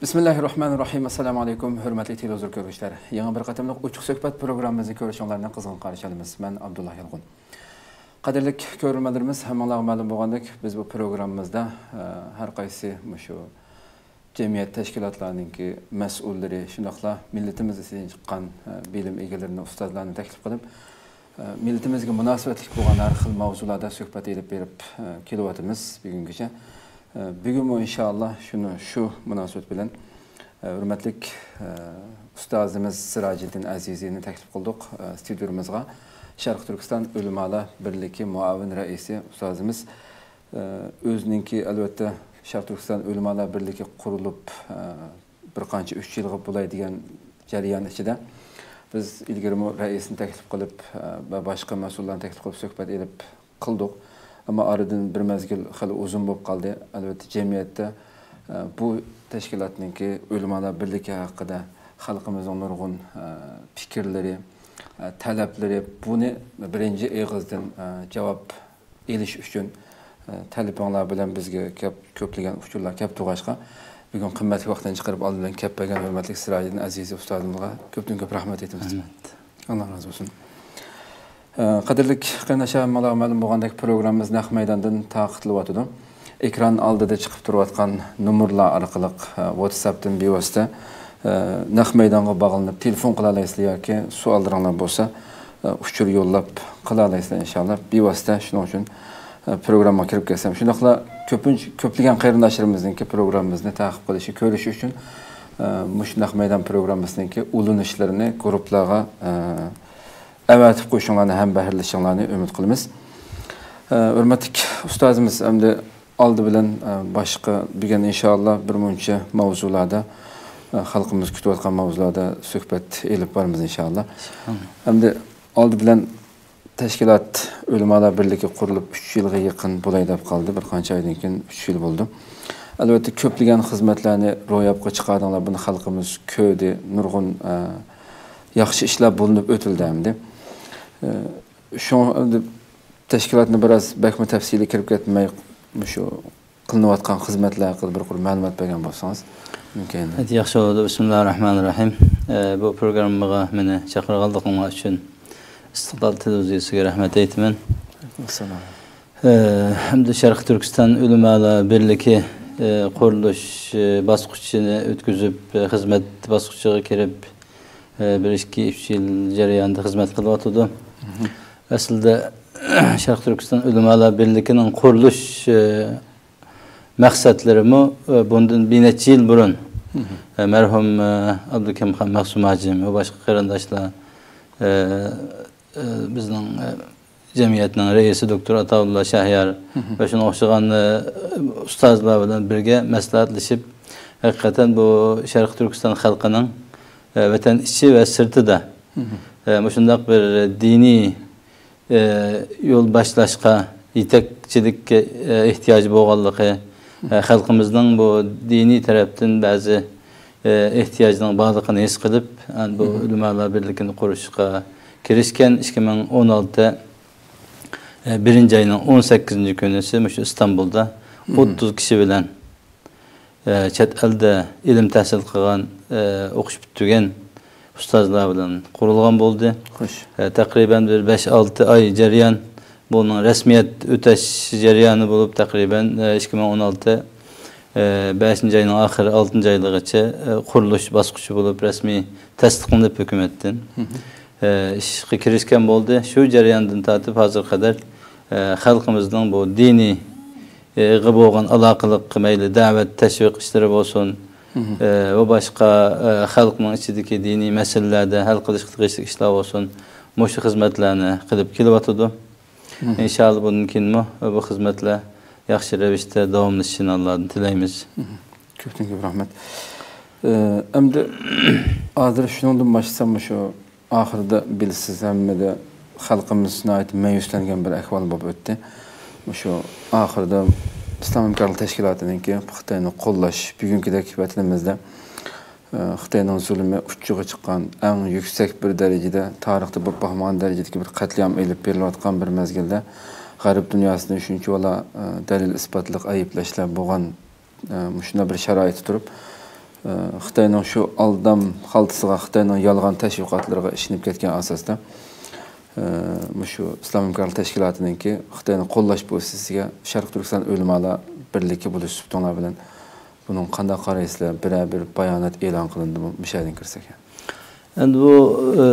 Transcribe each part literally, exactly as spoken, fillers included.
بىسمىللاھىررەھمانىررەھىم. ئەسسالامۇ ئەلەيكۇم، ھۆرمەتلىك تېلېۋىزور كۆرگۈچىلەر. يېڭى بىر قېتىملىق ئوچۇق سۆھبەت پروگراممىمىزنى كۆرۈشۈڭلارنى قىزغىن قارشى ئالىمىز. مەن ئابدۇللا يالقۇن. قەدىرلىك كۆرۈرمەنلىرىمىز، ھەممىڭلارغا مەلۇم بولغاندەك، بىز بۇ پروگراممىمىزدا، ئە، ھەر قايسى مۇشۇ جەمئىيەت تەشكىلاتلارنىڭكى مەسئۇللىرى، شۇنداقلا مىللىتىمىز ئىچىدىن چىققان، ئە، بىلىم ئىگىلىرىنى، ئۇستازلارنى تەكلىپ قىلىپ، ئە، مىللىتىمىزگە مۇناسىۋەتلىك بولغان ھەر خىل ماۋزۇلاردا سۆھبەت ئېلىپ بېرىپ، ئە، كېلىۋاتىمىز بۈگۈنگىچە. ئە، بۈگۈنمۇ ئىنشائاللا شۇنى، شۇ مۇناسىۋەت بىلەن، ئە، ھۆرمەتلىك، ئە، ئۇستازىمىز سىراجىدىن ئەزىزىنى تەكلىپ قىلدۇق، ئە، ستۇدىيىمىزغا. شەرقىي تۈركىستان ئۆلىمالار بىرلىكى مۇئاۋىن رەئىسى ئۇستازىمىز، ئە، ئۆزىنىڭكى، ئەلۋەتتە، شەرقىي تۈركىستان ئۆلىمالار بىرلىكى قۇرۇلۇپ، ئە، بىر قانچە ئۈچ يىلغا بولاي دېگەن جەريان ئىچىدە بىز ئىلگىرىمۇ رەئىسنى تەكلىپ قىلىپ، ئە، ۋە باشقا مەسئۇللارنى تەكلىپ قىلىپ سۆھبەت ئېلىپ قىلدۇق. ئەمما ئارىدىن بىر مەزگىل خېلى ئۇزۇن بولۇپ قالدى. ئەلۋەتتە، جەمئىيەتتە، ئە، بۇ تەشكىلاتنىڭكى ئۆلىمالار بىرلىكى ھەققىدە خەلقىمىزنىڭ نۇرغۇن، ئە، پىكىرلىرى، ئە، تەلەپلىرى، بۇنى بىرىنچى ئېغىزدىن، ئە، جاۋاب ئېلىش ئۈچۈن، ئە، تەلىپىڭلار بىلەن بىزگە كەپ، كۆپلىگەن ئۇچۇرلار كەپ تۇرغاچقا، بۈگۈن قىممەتلىك ۋاقتىنى چىقىرىپ ئالدى بىلەن كەپ بەرگەن ھۆرمەتلىك سىراجىدىن ئەزىزى ئۇستازىمىزغا كۆپتىن كۆپ رەھمەت ئېيتىمىز. رەھمەت. ئاللا رازى بولسۇن. ئە، قەدىرلىك قېرىنداشلار، ھەممىڭلارغا مەلۇم بولغاندەك، پروگراممىمىز نەق مەيداندىن تارقىتىلىۋاتىدۇ. ئېكران ئالدىدا چىقىپ تۇرۇۋاتقان نومۇرلار ئارقىلىق، ئە، ۋاتساپتىن بىۋاسىتە، ئە، نەق مەيدانغا باغلىنىپ تېلېفون قىلالايسىلەر ياكى سوئاللىرىڭلار بولسا، ئە، ئۇچۇر يوللاپ قىلالايسىلەر ئىنشاللا. بىۋاسىتە شۇنىڭ ئۈچۈن، ئە، پروگراممىغا كىرىپ كەلسەم. شۇنداقلا كۆپىنچە، كۆپلىگەن قېرىنداشلىرىمىزنىڭكى پروگراممىمىزنى تەقىپ قىلىشى، كۆرۈشى ئۈچۈن، ئە، مۇشۇ نەق مەيدان پروگراممىسىنىڭكى ئۇلىنىشلىرىنى گۇرۇپپىلارغا، ئە، ئەۋەتىپ قويۇشۇڭلارنى ھەم بەھرىلىشىڭلارنى ئۈمىد قىلىمىز. ئە، ھۆرمەتلىك ئۇستازىمىز، ئەمدى ئالدى بىلەن، ئە، باشقا بۈگۈن ئىنشائاللا بىر مۇنچە ماۋزۇلاردا، ئە، خەلقىمىز كۈتۈۋاتقان ماۋزۇلاردا سۆھبەت ئېلىپ بارىمىز ئىنشائاللا. ئىنشائاللا. ئەمدى ئالدى بىلەن تەشكىلات ئۆلىمالار بىرلىكى قۇرۇلۇپ ئۈچ يىلغا يېقىن بولاي دەپ قالدى. بىر قانچە ئايدىن كېيىن ئۈچ يىل بولىدۇ. ئەلۋەتتە، كۆپلىگەن خىزمەتلەرنى روياپقا چىقاردىڭلار، بۇنى خەلقىمىز كۆردى. نۇرغۇن، ئە، ياخشى ئىشلار بولۇنۇپ ئۆتۈلدى ئەمدى. ئە، شۇڭا ئەمدى تەشكىلاتنى بىراز بەكمۇ تەپسىلىي كىرىپ كەتمەي، مۇشۇ قىلىنىۋاتقان خىزمەتلەر ھەققىدە بىر قۇر مەلۇمات بەرگەن بولسىڭىز مۇمكىن. ئەتە ياخشى بولىدۇ. بىسمىللاھىررەھمانىررەھىم. ئە، بۇ پروگراممىغا مېنى چاقىرغانلىقىڭلار ئۈچۈن ئىستىقلال تېلېۋىزىيەسىگە رەھمەت ئېيتىمەن. ئەلەيكۇمۇسسالام. ئە، ئەمدى شەرقىي تۈركىستان ئۆلىمالار بىرلىكى، ئە، قۇرۇلۇش، ئە، باسقۇچىنى ئۆتكۈزۈپ، ئە، خىزمەت باسقۇچىغا كىرىپ، ئە، بىر ئىككى، ئۈچ يىل جەريانىدا خىزمەت قىلىۋاتىدۇ. مھم. ئەسلىدە، شەرقىي تۈركىستان ئۆلىمالار بىرلىكىنىڭ قۇرۇلۇش، ئە، مەقسەتلىرىمۇ، ئە، بۇندىن بىر نەچچە يىل بۇرۇن، مھم. ئە، مەرھۇم، ئە، ئابدۇكېرىم خان مەخسۇم ھاجىم ۋە باشقا قېرىنداشلار، ئە، ئە، بىزنىڭ، ئە، جەمئىيەتنىڭ رەئىسى دوكتور ئاتاۋۇللا شاھيار مھم. ۋە شۇنىڭغا ئوخشىغان، ئە، ئۇستازلار بىلەن بىرگە مەسلىھەتلىشىپ، ھەقىقەتەن بۇ شەرقىي تۈركىستان خەلقىنىڭ، ئە، ۋەتەن ئىچى ۋە سىرتىدا، مھم. ئە، مۇشۇنداق بىر دىنىي ئە، يول باشلاشقا، يېتەكچىلىككە، ئە، ئېھتىياجى بولغانلىقى، ئە، خەلقىمىزنىڭ بۇ دىنىي تەرەپتىن بەزى، ئە، ئېھتىياجىنىڭ بارلىقىنى ھېس قىلىپ، ئەمدى بۇ مھم. ئۆلىمالار بىرلىكىنى قۇرۇشقا كىرىشكەن. ئىككى مىڭ ئون ئالتە، ئە، بىرىنچى ئاينىڭ ئون سەككىزىنچى كۈنىسى مۇشۇ ئىستانبۇلدا مھم. ئوتتۇز كىشى بىلەن ئە، چەت ئەلدە ئىلىم تەھسىل قىلغان، ئە، ئوقۇش پۈتتۈرگەن ئۇستازلار بىلەن قۇرۇلغان بولدى. خوش. ئە، تەقرىبەن بىر بەش-ئالتە ئاي جەريان بۇنىڭ رەسمىيەت ئۆتەش جەريانى بولۇپ، تەقرىبەن، ئە، ئىككى مىڭ ئون ئالتە، ئە، بەشىنچى ئاينىڭ ئاخىرى، ئالتىنچى ئايلىغىچە، ئە، قۇرۇلۇش باسقۇچى بولۇپ رەسمىي تەستىقلىنىپ ھۆكۈمەتتىن. مھم. ئە، ئىشقا كىرىشكەن بولدى. شۇ جەرياندىن تارتىپ ھازىرغا قەدەر، ئە، خەلقىمىزنىڭ بۇ دىنىي، ئە، غا بولغان ئالاقىلىق مەيلى دەۋەت، تەشۋىق ئىشلىرى بولسۇن، مھم. ئە، ۋە باشقا، ئە، خەلقنىڭ ئىچىدىكى دىنىي مەسىلىلەردە ھەل قىلىشقا تېگىشلىك ئىشلار بولسۇن، مۇشۇ خىزمەتلەرنى قىلىپ كېلىۋاتىدۇ. مم. ئىنشاللا بۇندىن كېيىنمۇ بۇ خىزمەتلەر ياخشى رەۋىشتە داۋاملىشىشىنى ئاللادىن تىلەيمىز. مم. كۆپتىن كۆپ رەھمەت. ئە، ئەمدى ھازىر شۇنىڭدىن باشلىسام، مۇشۇ ئاخىرىدا بىلىسىز، ھەممىدە خەلقىمىز ناھايىتى مەيۈسلەنگەن بىر ئەھۋال بولۇپ ئۆتتى. مۇشۇ ئاخىرىدا ئىسلام ھەمكارلىق تەشكىلاتىنىڭكى خىتاينى قوللاش، بۈگۈنكىدەك ۋەتىنىمىزدە، ئە، خىتاينىڭ زۇلۇمى ئۇچچىغا چىققان، ئەڭ يۈكسەك بىر دەرىجىدە، تارىختا بولۇپ باقمىغان دەرىجىدىكى بىر قەتلىئام ئېلىپ بېرىلىۋاتقان بىر مەزگىلدە، غەرب دۇنياسىدىن شۇنچىۋالا، ئە، دەلىل-ئىسپاتلىق ئەيىبلەشلەر بولغان، ئە، مۇشۇنداق بىر شارائىتتا تۇرۇپ، ئە، خىتاينىڭ شۇ ئالدام خالتىسىغا، خىتاينىڭ يالغان تەشۋىقاتلىرىغا ئىشىنىپ كەتكەن ئاساستا، ئە، مۇشۇ ئىسلام ھەمكارلىق تەشكىلاتىنىڭكى خىتاينى قوللاش پوزىتسىيىسىگە شەرقىي تۈركىستان ئۆلىمالار بىرلىكى بولۇش سۈپىتىڭلار بىلەن بۇنىڭغا قانداق قارايسىلەر؟ بىرەر بىر بايانات ئېلان قىلىندىمۇ؟ مۇشۇ يەردىن كىرسەك. ئەمدى بۇ، ئە،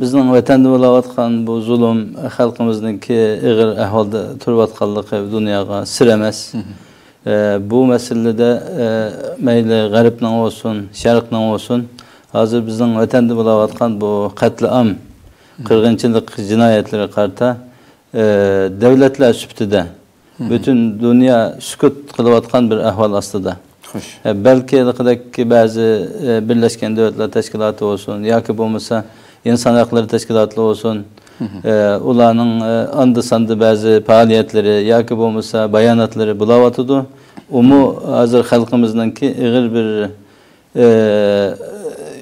بىزنىڭ ۋەتەندە بولۇۋاتقان بۇ زۇلۇم، خەلقىمىزنىڭكى ئېغىر ئەھۋالدا تۇرۇۋاتقانلىقى دۇنياغا سىر ئەمەس. مم. ئە، بۇ مەسىلىدە، ئە، مەيلى غەربنىڭ بولسۇن، شەرقنىڭ بولسۇن، ھازىر بىزنىڭ ۋەتەندە بولۇۋاتقان بۇ قەتلىئام، مم، قىرغىنچىلىق جىنايەتلىرىگە قارىتا، ئە، دۆلەتلەر سۈپىتىدە، مم، پۈتۈن دۇنيا سۈكۈت قىلىۋاتقان بىر ئەھۋال ئاستىدا. خوش. ئە، بەلكى ھېلىقىدەك بەزى، ئە، بىرلەشكەن دۆلەتلەر تەشكىلاتى بولسۇن ياكى بولمىسا ئىنسان ھەقلىرى تەشكىلاتى بولسۇن، مم، ئە، ئۇلارنىڭ، ئە، ئاندا-ساندا بەزى پائالىيەتلىرى ياكى بولمىسا باياناتلىرى بولاۋاتىدۇ. ئۇمۇ ھازىر خەلقىمىزنىڭكى ئېغىر بىر، ئە،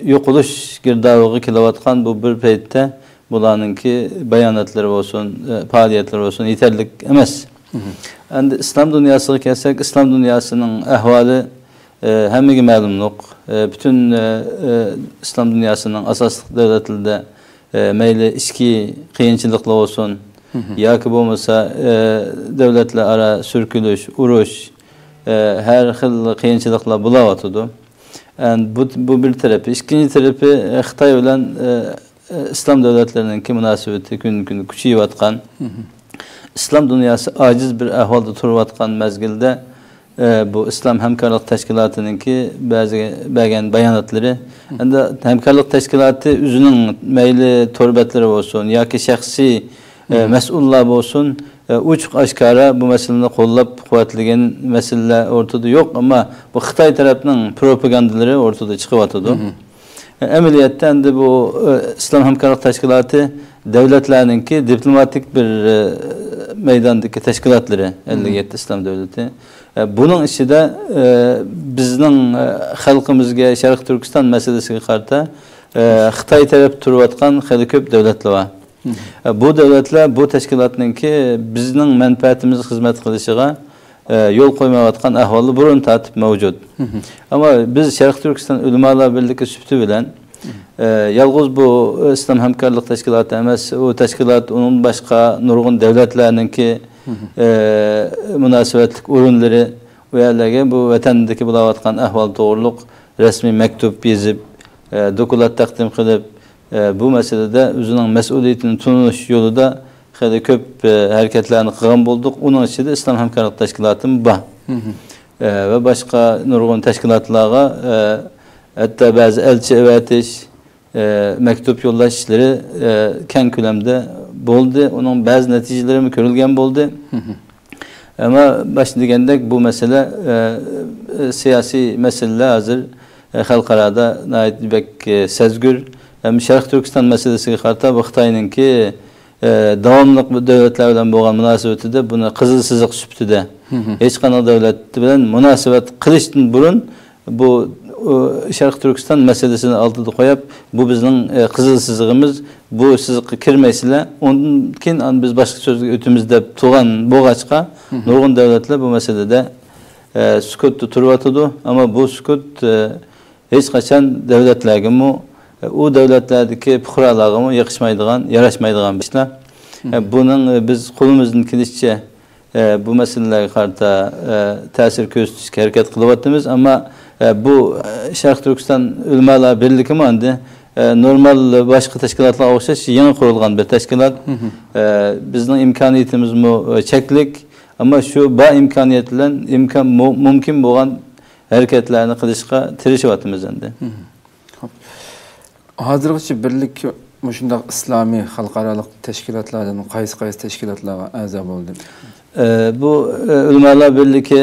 يوقىلىش گىردابىغا كېلىۋاتقان بۇ بىر پەيتتە بۇلارنىڭكى باياناتلىرى بولسۇن، ئە، پائالىيەتلىرى بولسۇن يېتەرلىك ئەمەس. مم. ئەمدى ئىسلام دۇنياسىغا كەلسەك، ئىسلام دۇنياسىنىڭ ئەھۋالى، ئە، ھەممىگە مەلۇملۇق. ئە، پۈتۈن، ئە، ئە، ئىسلام دۇنياسىنىڭ ئاساسلىق دۆلەتلىرىدە، ئە، مەيلى ئىچكى قىيىنچىلىقلار بولسۇن، مم، ياكى بولمىسا، ئە، دۆلەتلەر ئارا سۈركىلىش، ئۇرۇش، ئە، ھەر خىل قىيىنچىلىقلار بولاۋاتىدۇ. ئەمدى بۇ، بۇ بىر تەرىپى. ئىككىنچى تەرىپى، ئە، خىتاي بىلەن، ئە، ئىسلام دۆلەتلىرىنىڭكى مۇناسىۋىتى كۈندىن-كۈن كۈچىيىۋاتقان، مم، ئىسلام دۇنياسى ئاجىز بىر ئەھۋالدا تۇرۇۋاتقان مەزگىلدە، ئە، بۇ ئىسلام ھەمكارلىق تەشكىلاتىنىڭكى بەزى بەرگەن باياناتلىرى، مم، ئەمدى ھەمكارلىق تەشكىلاتى ئۆزىنىڭ مەيلى تور بەتلىرى بولسۇن ياكى شەخسىي، ئە، مم، مەسئۇللار بولسۇن، ئە، ئوچۇق-ئاشكارا بۇ مەسىلىنى قوللاپ-قۇۋۋەتلىگەن مەسىلىلەر ئورتىدا يوق، ئەمما بۇ خىتاي تەرەپنىڭ پروپاگاندىلىرى ئورتىدا چىقىۋاتىدۇ. مم. ئەمەلىيەتتە ئەمدى بۇ، ئە، ئىسلام ھەمكارلىق تەشكىلاتى دۆلەتلەرنىڭكى دىپلوماتىك بىر، ئە، مەيداندىكى تەشكىلاتلىرى، مم، ئەللىك يەتتە ئىسلام دۆلىتى. ئە، بۇنىڭ ئىچىدە، ئە، بىزنىڭ، ئە، خەلقىمىزگە، شەرقىي تۈركىستان مەسىلىسىگە قارىتا، ئە، خىتاي تەرەپ تۇرۇۋاتقان خېلى كۆپ دۆلەتلەر بار. مم. ئە، بۇ دۆلەتلەر بۇ تەشكىلاتنىڭكى بىزنىڭ مەنپەئەتىمىزگە خىزمەت قىلىشىغا، ئە، يول قويمايۋاتقان ئەھۋاللار بۇرۇن تارتىپ مەۋجۇت. مم. ئەمما بىز شەرقىي تۈركىستان ئۆلىمالار بىرلىكى سۈپىتى بىلەن، ئە، يالغۇز بۇ، ئە، ئىسلام ھەمكارلىق تەشكىلاتى ئەمەس، ئۇ تەشكىلات، ئۇنىڭدىن باشقا نۇرغۇن دۆلەتلەرنىڭكى، مم، ئە، مۇناسىۋەتلىك ئورۇنلىرى، ئۇ يەرلەرگە بۇ ۋەتەندىكى بولاۋاتقان ئەھۋال توغرۇلۇق رەسمىي مەكتۇپ يېزىپ، ئە، دوكلات تەقدىم قىلىپ، ئە، بۇ مەسىلىدە ئۆزىنىڭ مەسئۇلىيىتىنى تونۇش يولىدا خېلى كۆپ، ئە، ھەرىكەتلەرنى قىلغان بولدۇق. ئۇنىڭ ئىچىدە ئىسلام ھەمكارلىق تەشكىلاتىمۇ بار. مم. ئە، ۋە باشقا نۇرغۇن تەشكىلاتلارغا، ئە، ھەتتا بەزى ئەلچى ئەۋەتىش، ئە، مەكتۇپ يوللاش ئىشلىرى، ئە، كەڭ كۆلەمدە بولدى. ئۇنىڭ بەزى نەتىجىلىرىمۇ كۆرۈلگەن بولدى. مم. ئەمما باشتا دېگەندەك، بۇ مەسىلە، ئە، ئە، سىياسىي مەسىلىلەر ھازىر، ئە، خەلقئارادا ناھايىتى بەك، ئە، سەزگۈر. ھەم شەرقىي تۈركىستان مەسىلىسىگە قارىتا بۇ خىتاينىڭكى، ئە، داۋاملىق بۇ دۆلەتلەر بىلەن بولغان مۇناسىۋىتىدە بۇنى قىزىل سىزىق سۈپىتىدە، مم، ھېچقانداق دۆلەت بىلەن مۇناسىۋەت قىلىشتىن بۇرۇن بۇ، ئۇ، شەرقىي تۈركىستان مەسىلىسىنى ئالدىدا قويۇپ، بۇ بىزنىڭ، ئە، قىزىل سىزىقىمىز، بۇ سىزىققا كىرمەيسىلەر، ئۇندىن كېيىن ئان-، بىز باشقا سۆزگە ئۆتىمىز دەپ تۇرغان بولغاچقا، مم، نۇرغۇن دۆلەتلەر بۇ مەسىلىدە، ئە، سۈكۈتتە تۇرۇۋاتىدۇ. ئەمما بۇ سۈكۈت، ئە، ھېچقاچان دۆلەتلەرگىمۇ، ئە، ئۇ دۆلەتلەردىكى پۇقرالارغىمۇ يېقىشمايدىغان، ياراشمايدىغان بىر ئىشلار. ئە، مم، بۇنىڭ، ئە، بىز قولىمىزدىن كېلىشىچە ئە، بۇ مەسىلىلەرگە قارىتا، ئە، تەسىر كۆرسىتىشكە ھەرىكەت قىلىۋاتىمىز. ئەمما، ئە، بۇ، ئە، شەرقىي تۈركىستان ئۆلىمالار بىرلىكىمۇ ئەمدى، ئە، نورمال باشقا تەشكىلاتلارغا ئوخشاش يېڭى قۇرۇلغان بىر تەشكىلات. مم. ئە، بىزنىڭ ئىمكانىيىتىمىزمۇ، ئە، چەكلىك. ئەمما شۇ بار ئىمكانىيەت بىلەن ئىمكان، مۇ-، مۇمكىن بولغان ھەرىكەتلەرنى قىلىشقا تىرىشىۋاتىمىز ئەمدى. مم. خوپ. ھازىرغىچە بىرلىك مۇشۇنداق ئىسلامىي خەلقئارالىق تەشكىلاتلاردىن قايسى، قايسى تەشكىلاتلارغا ئەزا بولدى؟ ئە، بۇ، ئە، ئۆلىمالار بىرلىكى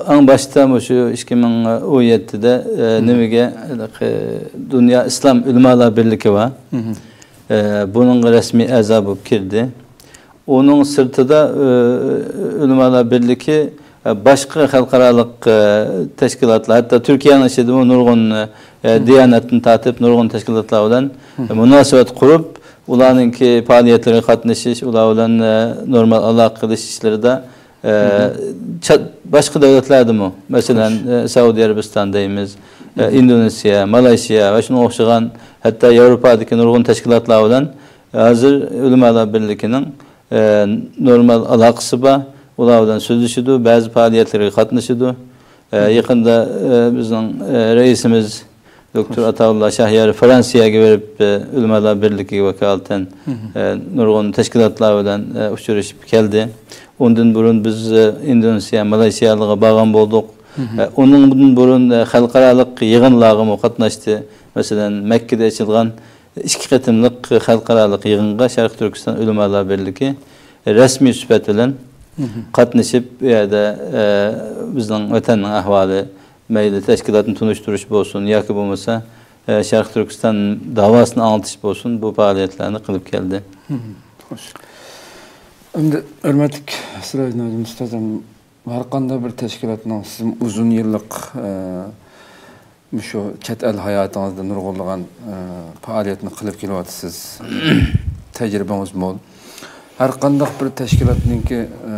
ئەڭ باشتا مۇشۇ ئىككى مىڭ ئون يەتتىدە، ئە، نېمىگە، ھېلىقى دۇنيا ئىسلام ئۆلىمالار بىرلىكى بار. ئە، بۇنىڭغا رەسمىي ئەزا بولۇپ كىردى. ئۇنىڭ سىرتىدا، ئۆ-، ئۆلىمالار بىرلىكى، ئە، باشقا خەلقئارالىق، ئە، تەشكىلاتلار، ھەتتا تۈركىيەنىڭ ئىچىدىمۇ نۇرغۇن، ئە، دىيانەتتىن تارتىپ نۇرغۇن تەشكىلاتلار بىلەن مۇناسىۋەت قۇرۇپ، ئۇلارنىڭكى پائالىيەتلىرىگە قاتنىشىش، ئۇلار بىلەن، ئە، نورمال ئالاقە قىلىش ئىشلىرىدا، ئە، چەت، باشقا دۆلەتلەردىمۇ، مەسىلەن، ئە، سەئۇدى ئەرەبىستان دەيمىز، ئە، ئىندونېزىيە، مالايشىيا ۋە شۇنىڭغا ئوخشىغان، ھەتتا ياۋروپادىكى نۇرغۇن تەشكىلاتلار بىلەن ھازىر ئۆلىمالار بىرلىكىنىڭ، ئە، نورمال ئالاقىسى بار. ئۇلار بىلەن سۆزلىشىدۇ، بەزى پائالىيەتلىرىگە قاتنىشىدۇ. ئە، يېقىندا، ئە، بىزنىڭ، ئە، رەئىسىمىز دوكتور ئاتاۋۇللا شاھيار فرانسىيەگە بېرىپ، ئە، ئۆلىمالار بىرلىكىگە ۋاكالىتەن، ئە، نۇرغۇن تەشكىلاتلار بىلەن، ئە، ئۇچرىشىپ كەلدى. ئۇندىن بۇرۇن بىز، ئە، ئىندونېزىيە، مالايشىيالارغا بارغان بولدۇق. ئە، ئۇنىڭدىن بۇرۇن، ئە، خەلقئارالىق يىغىنلارغىمۇ قاتناشتى. مەسىلەن، مەككىدە ئېچىلغان ئىككى قېتىملىق خەلقئارالىق يىغىنغا شەرقىي تۈركىستان ئۆلىمالار بىرلىكى رەسمىي سۈپەت بىلەن قاتنىشىپ، ئۇ يەردە، ئە، بىزنىڭ ۋەتەننىڭ ئەھۋالى، مەيلى تەشكىلاتنى تونۇشتۇرۇش بولسۇن ياكى بولمىسا، ئە، شەرقىي تۈركىستان داۋاسىنى ئاڭلىتىش بولسۇن، بۇ پائالىيەتلەرنى قىلىپ كەلدى. خوش. ئەمدى ھۆرمەتلىك سىراجنۇردىن ئۇستاز، ھەم ھەر قانداق بىر تەشكىلاتنىڭ سىزمۇ ئۇزۇن يىللىق، ئە، مۇشۇ چەت ئەل ھاياتىڭىزدا نۇرغۇنلىغان، ئە، پائالىيەتنى قىلىپ كېلىۋاتىسىز. تەجرىبىڭىز مول. ھەر قانداق بىر تەشكىلاتنىڭكى، ئە،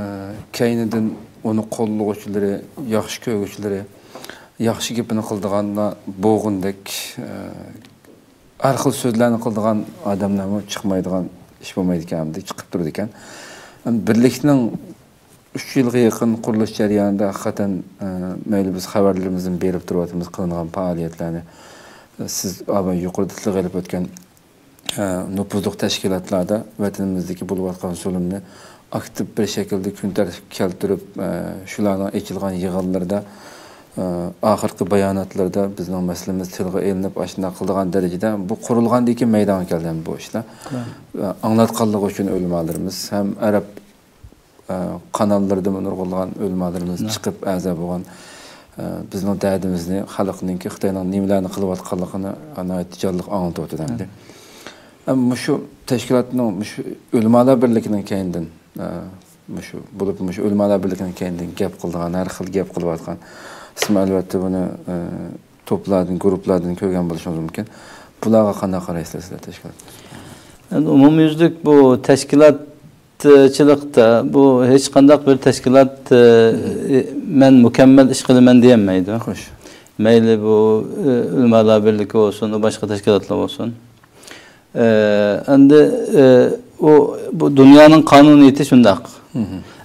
كەينىدىن ئۇنى قوللىغۇچىلىرى، ياخشى كۆرگۈچىلىرى، ياخشى گېپىنى قىلىدىغانلار بولغۇندەك، ئە، ھەر خىل سۆزلەرنى قىلىدىغان ئادەملەرمۇ چىقمايدىغان ئىش بولمايدىكەن، ئەمدى چىقىپ تۇرىدىكەن. بىرلىكنىڭ ئۈچ يىلغا يېقىن قۇرۇلۇش جەريانىدا ھەقىقەتەن، ئە، مەيلى بىز خەۋەرلىرىمىزدىن بېرىپ تۇرۇۋاتىمىز، قىلىنغان پائالىيەتلەرنى، ئە، سىز ئاباي يۇقىرىدا تىلغا ئېلىپ ئۆتكەن، ئە، نوپۇزلۇق تەشكىلاتلاردا ۋەتىنىمىزدىكى بولۇۋاتقان زۇلۇمنى ئاكتىپ بىر شەكىلدە كۈن تەرتىپكە كەلتۈرۈپ، ئە، شۇلارنىڭ ئېچىلغان يىغىنلىرىدا، ئە، ئاخىرقى باياناتلىرىدا بىزنىڭ مەسىلىمىز تىلغا ئېلىنىپ، ئاشۇنداق قىلىدىغان دەرىجىدە بۇ قۇرۇلغاندىن كېيىن مەيدانغا كەلگەن بۇ ئىشلار. ئە، ئاڭلاتقانلىقى ئۈچۈن ئۆلىمالىرىمىز ھەم ئەرەب ئە، قاناللىرىدىمۇ نۇرغۇنلىغان ئۆلىمالىرىمىز چىقىپ ئەزا بولغان، ئە، بىزنىڭ دەردىمىزنى، خەلقنىڭكى خىتاينىڭ نېمىلەرنى قىلىۋاتقانلىقىنى ناھايىتى جانلىق ئاڭلىتىۋاتىدۇ ئەمدى. ئە، مۇشۇ تەشكىلاتنىڭ، مۇشۇ ئۆلىمالار بىرلىكىنىڭ كەينىدىن، ئە، مۇشۇ، بولۇپ مۇشۇ ئۆلىمالار بىرلىكىنىڭ كەينىدىن گەپ قىلىدىغان، ھەر خىل گەپ قىلىۋاتقان، سىزمۇ ئەلۋەتتە بۇنى، ئە، توپلاردىن، گۇرۇپلاردىن كۆرگەن بولۇشىڭىز مۇمكىن. بۇلارغا قانداق قارايسىلەر سىلەر تەشكىلات؟ ئەمدى ئومۇميۈزلۈك بۇ تەشكىلات چىلىقتا بۇ ھېچقانداق بىر تەشكىلات، ئە، مەن مۇكەممەل ئىش قىلىمەن دېيەلمەيدۇ. خوش. مەيلى بۇ، ئە، ئۆلىمالار بىرلىكى بولسۇن، باشقا تەشكىلاتلار بولسۇن. ئە، ئەمدى، ئە، ئۇ، بۇ دۇنيانىڭ قانۇنىيىتى شۇنداق.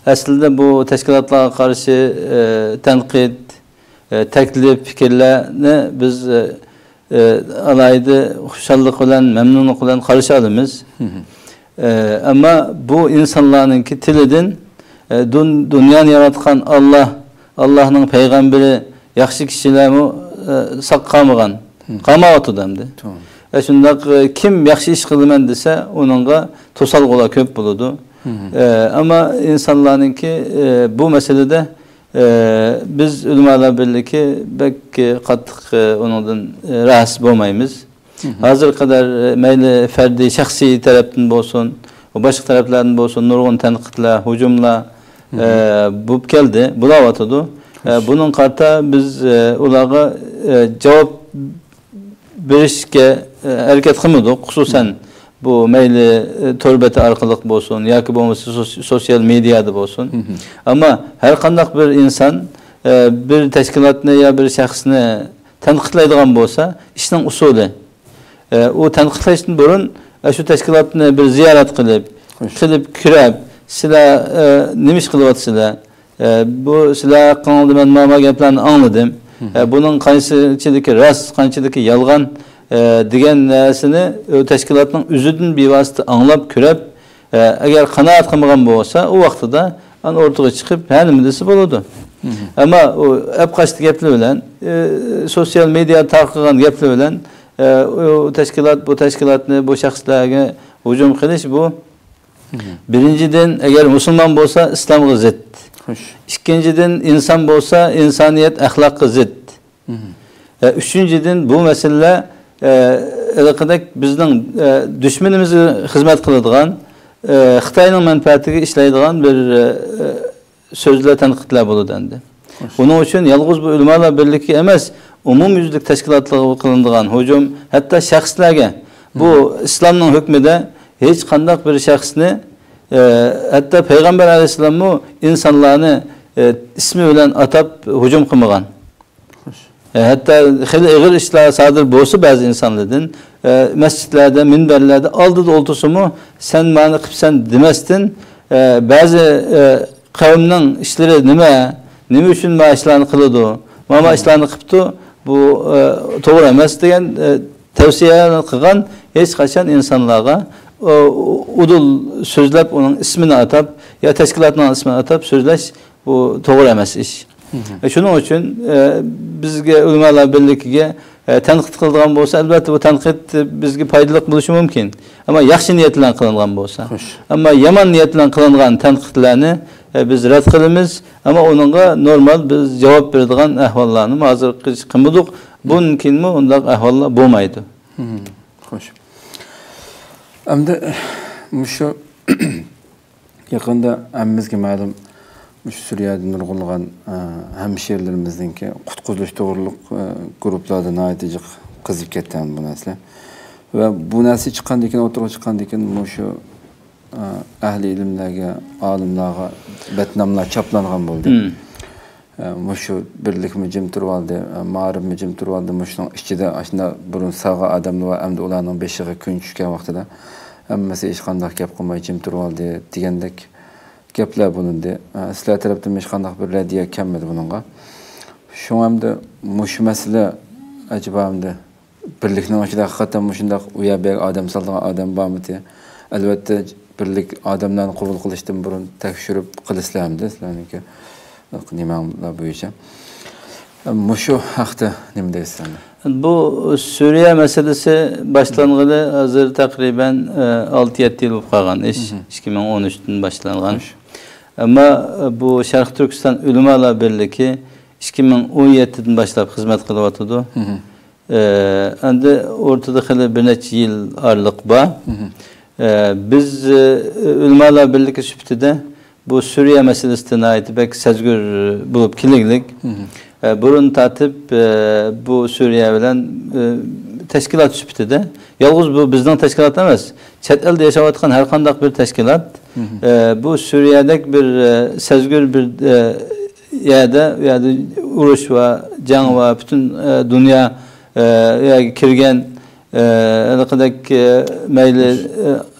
ئەسلىدە بۇ تەشكىلاتلارغا قارشى، ئە، تەنقىد، ئە، تەكلىپ، پىكىرلەرنى بىز، ئە، ئە، ئالاھىدە خۇشاللىق بىلەن، مەمنۇنلۇق بىلەن قارشى ئالىمىز. ئە، ئەمما بۇ ئىنسانلارنىڭكى تىلىدىن، ئە، دۇن-، دۇنيانى ياراتقان ئاللا، ئاللانىڭ پەيغەمبىرى، ياخشى كىشىلەرمۇ، ئە، ساق قالمىغان. قالمايۋاتىدۇ ئەمدى. توغرا. ئە، شۇنداق، ئە، كىم ياخشى ئىش قىلىمەن دېسە، ئۇنىڭغا توسالغۇلار كۆپ بولىدۇ. ئە، ئەمما ئىنسانلارنىڭكى، ئە، بۇ مەسىلىدە ئە، بىز ئۆلىمالار بىرلىكى بەك، ئە، قاتتىق، ئە، ئۇنىڭدىن، ئە، راھەتسىز بولمايمىز. ھازىرغا قەدەر، ئە، مەيلى فەردىي، شەخسىي تەرەپتىن بولسۇن، باشقا تەرەپلەردىن بولسۇن، نۇرغۇن تەنقىدلەر، ھۇجۇملار، ئە، بولۇپ كەلدى، بولاۋاتىدۇ. ئە، بۇنىڭغا قارىتا بىز، ئە، ئۇلارغا، ئە، جاۋاب بېرىشكە، ئە، ھەرىكەت قىلمىدۇق. خۇسۇسەن، بۇ مەيلى، ئە، تور بېتى ئارقىلىق بولسۇن ياكى بولمىسا سوس-، سوتسىيال مېدىيادا بولسۇن. ئەمما ھەر قانداق بىر ئىنسان، ئە، بىر تەشكىلاتنى يا بىر شەخسنى تەنقىدلەيدىغان بولسا، ئىشنىڭ ئۇسۇلى. ئە، ئۇ تەنقىدلەشتىن بۇرۇن، ئە، شۇ تەشكىلاتنى بىر زىيارەت قىلىپ، قىلىپ كۆرۈپ، سىلەر، ئە، نېمە ئىش قىلىۋاتىسىلەر؟ ئە، بۇ سىلەر ھەققىڭىزدا مەن ماما گەپلەرنى ئاڭلىدىم. ئە، بۇنىڭ قانچىلىكى راست، قانچىلىكى يالغان، ئە، دېگەن نەرسىنى ئۇ تەشكىلاتنىڭ ئۆزىدىن بىۋاسىتە ئاڭلاپ كۆرۈپ، ئە، ئەگەر قانائەت قىلمىغان بولسا، ئۇ ۋاقتىدا ئانا ئوتتۇرىغا چىقىپ، ھە، نېمە دېسە بولىدۇ. ئەمما ئۇ ئەپقاچتى گەپلەر بىلەن، ئە، سوتسىيال مېدىيادا تارقىغان گەپلەر بىلەن، ئە، ئۇ تەشكىلات، بۇ تەشكىلاتنى، بۇ شەخسلەرگە ھۇجۇم قىلىش بۇ، بىرىنچىدىن، ئەگەر مۇسۇلمان بولسا، ئىسلامغا زىت. خوش. ئىككىنچىدىن، ئىنسان بولسا، ئىنسانىيەت ئەخلاققا زىت. ئە، ئۈچىنچىدىن، بۇ مەسىلىلەر، ئە، ھېلىقىدەك بىزنىڭ، ئە، دۈشمىنىمىزگە خىزمەت قىلىدىغان، ئە، خىتاينىڭ مەنپەئەتىگە ئىشلەيدىغان بىر، ئە، سۆزلەر، تەنقىدلەر بولىدۇ ئەمدى. خوش. ئۇنىڭ ئۈچۈن يالغۇز بۇ ئۆلىمالار بىرلىكى ئەمەس، ئومۇميۈزلۈك تەشكىلاتلارغا قىلىنىدىغان ھۇجۇم، ھەتتا شەخسلەرگە، بۇ ئىسلامنىڭ ھۆكمىدە ھېچقانداق بىر شەخسنى، ئە، ھەتتا پەيغەمبەر ئەلەيھىسسالاممۇ ئىنسانلارنى، ئە، ئىسمى بىلەن ئاتاپ ھۇجۇم قىلمىغان. خوش. ئە، ھەتتا خېلى ئېغىر ئىشلار سادىر بولسا بەزى ئىنسانلاردىن، ئە، مەسچىتلەردە، مىنبەرلەردە ئالدىدا ئولتۇرسىمۇ، «سەن مانى قىپسەن» دېمەستىن، ئە، بەزى، ئە، قەۋمنىڭ ئىشلىرى نېمە، نېمە ئۈچۈن ما ئىشلارنى قىلىدۇ، ما، ما ئىشلارنى قىپتۇ، بۇ، ئە، توغرا ئەمەس دېگەن، ئە، تەۋسىيەلەرنى قىلغان، ھېچقاچان ئىنسانلارغا، ئۇ، ئۇدۇل سۆزلەپ، ئۇنىڭ ئىسمىنى ئاتاپ يا تەشكىلاتنىڭ ئىسمىنى ئاتاپ سۆزلەش، بۇ توغرا ئەمەس ئىش. ئە، شۇنىڭ ئۈچۈن، ئە، بىزگە، ئۆلىمالار بىرلىكىگە، ئە، تەنقىد قىلىدىغان بولسا، ئەلۋەتتە، بۇ تەنقىد بىزگە پايدىلىق بولۇشى مۇمكىن. ئەمما ياخشى نىيەت بىلەن قىلىنغان بولسا. خوش. ئەمما يامان نىيەت بىلەن قىلىنغان تەنقىدلەرنى، ئە، بىز رەت قىلىمىز. ئەمما ئۇنىڭغا نورمال بىز جاۋاب بېرىدىغان ئەھۋاللارنىمۇ ھازىرغىچە قىلمىدۇق. بۇندىن كېيىنمۇ ئۇنداق ئەھۋاللار بولمايدۇ. خوش. ئەمدى مۇشۇ يېقىندا ھەممىمىزگە مەلۇم، مۇشۇ سۈرىيەدە نۇرغۇنلىغان، ئە، ھەمشىرىلىرىمىزنىڭكى قۇتقۇزۇش توغرۇلۇق، ئە، گۇرۇپپىلاردا ناھايىتى جىق قىزىپ كەتتى بۇ نەرسىلەر. ۋە بۇ نەرسە چىققاندىن كېيىن، ئوتتۇرىغا چىققاندىن كېيىن مۇشۇ، ئە، ئەھلى ئىلىملەرگە، ئالىملارغا بەتناملار چاپلانغان بولدى. ئە، مۇشۇ بىرلىكمۇ جىم تۇرۇۋالدى، ئە، مائارىپمۇ جىم تۇرۇۋالدى. مۇشۇنىڭ ئىچىدە ئاشۇنداق بۇرۇن ساغا ئادەملەر بار، ئەمدى ئۇلارنىڭ بېشىغا كۈن چۈشكەن ۋاقتىدا ھەممىسى ھېچقانداق گەپ قىلماي جىم تۇرۇۋالدى دېگەندەك گەپلەر بولۇندى. ئە، سىلەر تەرەپتىن ھېچقانداق بىر رەددىيە كەلمىدى بۇنىڭغا. شۇڭا ئەمدى مۇشۇ مەسىلە ئەجەبا ئەمدى بىرلىكنىڭ ئىچىدە ھەقىقەتەن مۇشۇنداق ئۇ يەر بۇ يەرگە ئادەم سالىدىغان ئادەم بارمىتى؟ ئەلۋەتتە، بىرلىك ئادەملەرنى قوبۇل قىلىشتىن بۇرۇن تەكشۈرۈپ قىلىسىلەر ئەمدى، سىلەرنىڭكى نېمەڭلار بويىچە. مۇشۇ ھەقتە نېمە دەيسىز ئەمدى؟ بۇ سۈرىيە مەسىلىسى باشلانغىلى ھازىر تەقرىبەن، ئە، ئالتە يەتتە يىل بولۇپ قالغان ئىش. ئىككى مىڭ ئون ئۈچتىن باشلانغان. خوش. ئەمما، ئە، بۇ شەرقىي تۈركىستان ئۆلىمالار بىرلىكى ئىككى مىڭ ئون يەتتىدىن باشلاپ خىزمەت قىلىۋاتىدۇ. ئە، ئەمدى ئوتتۇرىدا خېلى بىر نەچچە يىل ئارىلىق بار. ئە، بىز، ئە، ئۆلىمالار بىرلىكى سۈپىتىدە بۇ سۈرىيە مەسىلىسىدە ناھايىتى بەك سەزگۈر بولۇپ كېلىگلىك. ئە، بۇرۇن تارتىپ، ئە، بۇ سۈرىيە بىلەن، ئە، تەشكىلات سۈپىتىدە، يالغۇز بۇ بىزنىڭ تەشكىلات ئەمەس، چەت ئەلدە ياشاۋاتقان ھەر قانداق بىر تەشكىلات، ئە، بۇ سۈرىيەدەك بىر، ئە، سەزگۈر بىر، ئە، يەردە، ئۇ يەردە ئۇرۇش ۋە جەڭ ۋە پۈتۈن، ئە، دۇنيا، ئە، ئۇ يەرگە كىرگەن، ئە، ھېلىقىدەك، ئە، مەيلى، ئە،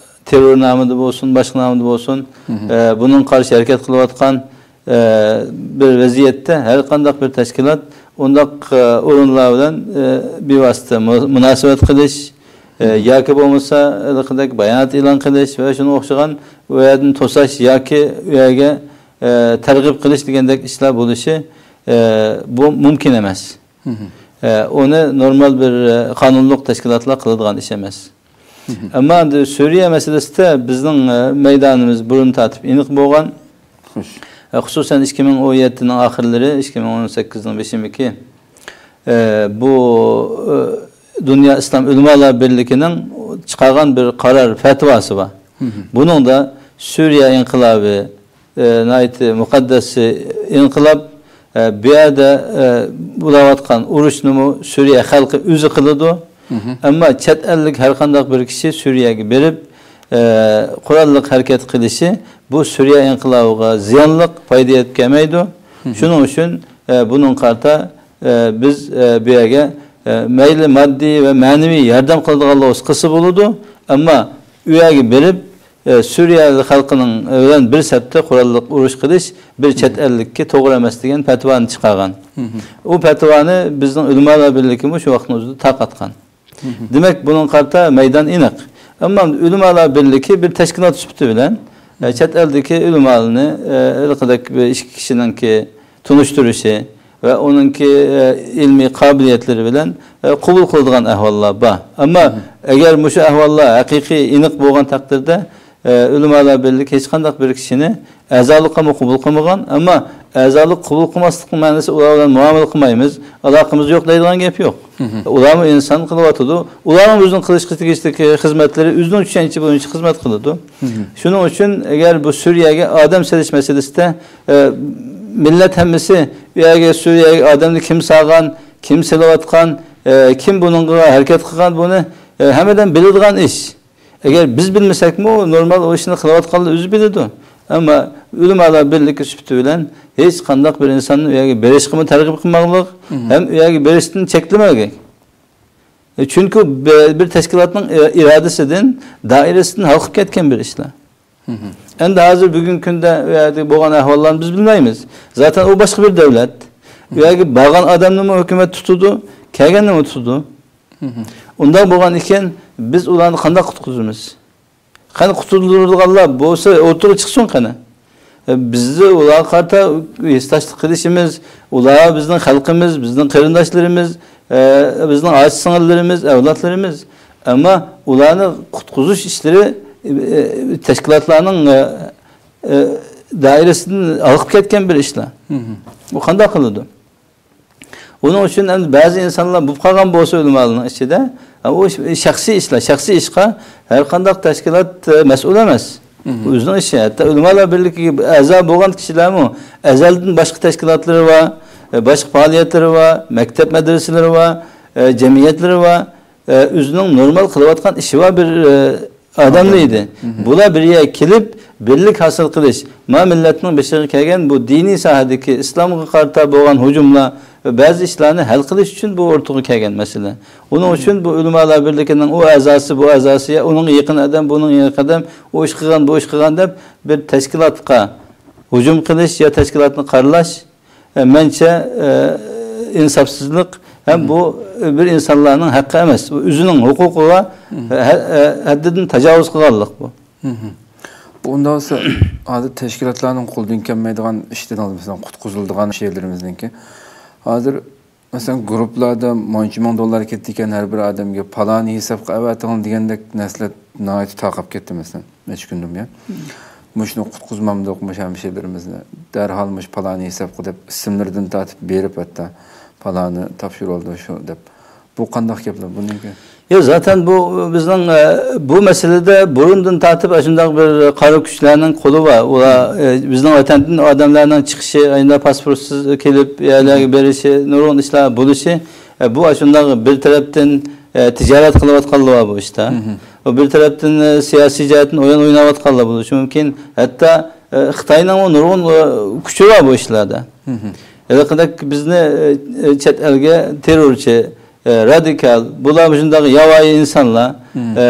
تېررور نامىدا بولسۇن، باشقا نامىدا بولسۇن، ئە، بۇنىڭغا قارشى ھەرىكەت قىلىۋاتقان، ئە، بىر ۋەزىيەتتە ھەر قانداق بىر تەشكىلات ئۇنداق، ئە، ئورۇنلار بىلەن، ئە، بىۋاسىتە مۇ-، مۇناسىۋەت قىلىش، ئە، ياكى بولمىسا ھېلىقىدەك بايانات ئېلان قىلىش ۋە شۇنىڭغا ئوخشىغان ئۇ يەردىن توساش ياكى ئۇ يەرگە، ئە، تەرغىب قىلىش دېگەندەك ئىشلار بولۇشى، ئە، بۇ مۇمكىن ئەمەس. ئە، ئۇنى نورمال بىر، ئە، قانۇنلۇق تەشكىلاتلار قىلىدىغان ئىش ئەمەس. ئەمما ئەمدى سۈرىيە مەسىلىسىدە بىزنىڭ، ئە، مەيدانىمىز بۇرۇن تارتىپ ئېنىق بولغان. خوش. ئە، خۇسۇسەن، ئىككى مىڭ ئون يەتتىنىڭ ئاخىرلىرى، ئىككى مىڭ ئون سەككىزنىڭ بېشىمىكى، ئە، بۇ، ئە، دۇنيا ئىسلام ئۆلىمالار بىرلىكىنىڭ چىقارغان بىر قارار، پەتىۋاسى بار. بۇنىڭدا سۈرىيە ئىنقىلابى، ئە، ناھايىتى مۇقەددەس ئىنقىلاب، ئە، بۇ يەردە، ئە، بولاۋاتقان ئۇرۇشنىمۇ سۈرىيە خەلقى ئۆزى قىلىدۇ. ئەمما چەت ئەللىك ھەر قانداق بىر كىشى سۈرىيەگە بېرىپ، ئە، قوراللىق ھەرىكەت قىلىشى بۇ سۈرىيە ئىنقىلابىغا زىيانلىق، پايدا يەتكۈزمەيدۇ. شۇنىڭ ئۈچۈن، ئە، بۇنىڭغا قارىتا، ئە، بىز، ئە، بۇ يەرگە، ئە، مەيلى ماددىي ۋە مەنىۋى ياردەم قىلىدىغانلار بولسا قىلسا بولىدۇ. ئەمما ئۇ يەرگە بېرىپ، ئە، سۈرىيە خەلقىنىڭ بىلەن بىر سەپتە قوراللىق ئۇرۇش قىلىش بىر چەت ئەللىككە توغرا ئەمەس دېگەن پەتىۋانى چىقارغان. ئۇ پەتىۋانى بىزنىڭ ئۆلىمالار بىرلىكىمۇ شۇ ۋاقىتنىڭ ئۆزىدە تارقاتقان. دېمەك، بۇنىڭغا قارىتا مەيدان ئېنىق. ئەمما ئۆلىمالار بىرلىكى بىر تەشكىلات سۈپىتى بىلەن، ئە، چەت ئەلدىكى ئۆلىمالارنى، ئە، ھېلىقىدەك بىر ئىككى كىشىنىڭكى تونۇشتۇرۇشى، ۋە ئۇنىڭكى، ئە، ئىلمىي قابىلىيەتلىرى بىلەن، ئە، قوبۇل قىلىدىغان ئەھۋاللار بار. ئەمما ئەگەر مۇشۇ ئەھۋاللار ھەقىقىي ئېنىق بولغان تەقدىردە، ئە، ئۆلىمالار بىرلىكى ھېچقانداق بىر كىشىنى ئەزالىققىمۇ قوبۇل قىلمىغان، ئەمما ئەزالىق قوبۇل قىلماسلىقنىڭ مەنىسى ئۇلار بىلەن مۇئامىلە قىلمايمىز، ئالاقىمىز يوق دەيدىغان گەپ يوق. ئۇلارمۇ ئىنسان قىلىۋاتىدۇ. ئۇلارنىڭ ئۆزىنىڭ قىلىشقا تېگىشلىك خىزمەتلىرى، ئۆزىنىڭ چۈشەنچە بويىچە خىزمەت قىلىدۇ. شۇنىڭ ئۈچۈن ئەگەر بۇ سۈرىيەگە ئادەم سېلىش مەسىلىسىدە، ئە، مىللەت ھەممىسى ئۇ يەرگە سۈرىيەگە ئادەمنى كىم سالغان، كىم سېلىۋاتقان، ئە، كىم بۇنىڭغا ھەرىكەت قىلغان، بۇنى، ئە، ھەممە ئادەم بىلىدىغان ئىش. ئەگەر بىز بىلمىسەكمۇ، نورمال ئۇ ئىشنى قىلىۋاتقانلار ئۆزى بىلىدۇ. ئەمما ئۆلىمالار بىرلىكى سۈپىتى بىلەن ھېچقانداق بىر ئىنساننى ئۇ يەرگە بېرىشقىمۇ تەرغىب قىلماقلىق، ھەم ئۇ يەرگە بېرىشتىن چەكلىمەگەن. چۈنكى بە-، بىر تەشكىلاتنىڭ ئىرادىسىدىن، دائىرىسىدىن ھالقىپ كەتكەن بىر ئىشلار. ئەمدى ھازىر بۈگۈنكى كۈندە ئۇ يەردە بولغان ئەھۋاللارنى بىز بىلمەيمىز. زاتەن ئۇ باشقا بىر دۆلەت. ئۇ يەرگە بارغان ئادەمنىمۇ ھۆكۈمەت تۇتىدۇ، كەلگەننىمۇ تۇتىدۇ. ئۇنداق بولغان ئىكەن، بىز ئۇلارنى قانداق قۇتقۇزىمىز؟ قېنى قۇتۇلدۇرىدىغانلار بولسا ئوتتۇرىغا چىقسۇن قېنى. ئە، بىز ئۇلارغا قارىتا ھېسداشلىق قىلىشىمىز، ئۇلار بىزنىڭ خەلقىمىز، بىزنىڭ قېرىنداشلىرىمىز، ئە، بىزنىڭ ئاچا-سىڭىللىرىمىز، ئەۋلادلىرىمىز. ئەمما ئۇلارنى قۇتقۇزۇش ئىشلىرى، ئە، تەشكىلاتلارنىڭ، ئە، ئە، دائىرىسىدىن ھالقىپ كەتكەن بىر ئىشلار. بۇ قانداق قىلىدۇ؟ ئۇنىڭ ئۈچۈن ئەمدى بەزى ئىنسانلار بولۇپ قالغان بولسا ئۆلىمالارنىڭ ئىچىدە، ئۇ شەخسىي ئىشلار، شەخسىي ئىشقا ھەر قانداق تەشكىلات، ئە، مەسئۇل ئەمەس. ئۆزىنىڭ ئىشى. ھەتتا ئۆلىمالار بىرلىكىگە ئەزا بولغان كىشىلەرمۇ ئەزەلدىن باشقا تەشكىلاتلىرى بار، ئە، باشقا پائالىيەتلىرى بار، مەكتەپ مەدرىسىلىرى بار، ئە، جەمئىيەتلىرى بار. ئە، ئۆزىنىڭ نورمال قىلىۋاتقان ئىشى بار بىر، ئە، ئادەملەر ئىدى. بۇلار بىر يەرگە كېلىپ، بىرلىك ھاسىل قىلىش، ما مىللەتنىڭ بېشىغا كەلگەن بۇ دىنىي ساھەدىكى ئىسلامغا قارىتا بولغان ھۇجۇملار ۋە بەزى ئىشلارنى ھەل قىلىش ئۈچۈن بۇ ئوتتۇرىغا كەلگەن مەسىلە. ئۇنىڭ ئۈچۈن بۇ ئۆلىمالار بىرلىكىنىڭ ئۇ ئەزاسى، بۇ ئەزاسى، يا ئۇنىڭغا يېقىن ئادەم، بۇنىڭغا يېقىن ئادەم، ئۇ ئىش قىلغان، بۇ ئىش قىلغان دەپ بىر تەشكىلاتقا ھۇجۇم قىلىش يا تەشكىلاتنى قارىلاش، ئە، مەنچە، ئە، ئىنساپسىزلىق ھەم بۇ بىر ئىنسانلارنىڭ ھەققى ئەمەس. بۇ ئۆزىنىڭ ھوقۇقىغا، ئە، ھە-، ئە، ھەددىدىن تاجاۋۇز قىلغانلىق بۇ. بۇ ئۇنداق بولسا، ھازىر تەشكىلاتلارنىڭ قولىدىن كەلمەيدىغان ئىش دېدىڭىز، مەسىلەن، قۇتقۇزۇلىدىغان شەيلىرىمىزنىڭكى. ھازىر، مەسىلەن، گۇرۇپپىلاردا مانچە مىڭ دوللار كېتىدىكەن، ھەر بىر ئادەمگە پالانى ھېسابقا ئەۋەتىڭ دېگەندەك نەرسىلەر ناھايىتى تارقاپ كەتتى، مەسىلەن، نەچچە كۈندىن بۇيان. مۇشۇنى قۇتقۇزمامدۇق، مۇشۇ ھەمشىرىلىرىمىزنى دەرھال مۇشۇ پالانى ھېسابقا دەپ، ئىسىملىرىدىن تارتىپ بېرىپ، ھەتتا پالانى تاپشۇرۇۋالدى شۇ دەپ. بۇ قانداق گەپلەر بۇنىڭكى؟ يا، زاتەن بۇ بىزنىڭ، ئە، بۇ مەسىلىدە بۇرۇندىن تارتىپ ئاشۇنداق بىر قارا كۈچلەرنىڭ قولى بار. ئۇلار، ئە، بىزنىڭ ۋەتەندىن ئادەملەرنىڭ چىقىشى، ئەينى پاسپورتسىز كېلىپ، يەرلەرگە بېرىشى، نۇرغۇن ئىشلار بولۇشى، ئە، بۇ ئاشۇنداق بىر تەرەپتىن، ئە، تىجارەت قىلىۋاتقانلار بار بۇ ئىشتا. ۋە بىر تەرەپتىن، ئە، سىياسىي جەھەتتىن ئويۇن ئويناۋاتقانلار بولۇشى مۇمكىن. ھەتتا، ئە، خىتاينىڭمۇ نۇرغۇن، ئە، كۈچى بار بۇ ئىشلاردا. ھېلىقىدەك بىزنى، ئە، ئە، چەت ئەلگە تېررورچى، ئە، رادىكال، بۇلار مۇشۇنداق ياۋايى ئىنسانلار، ئە،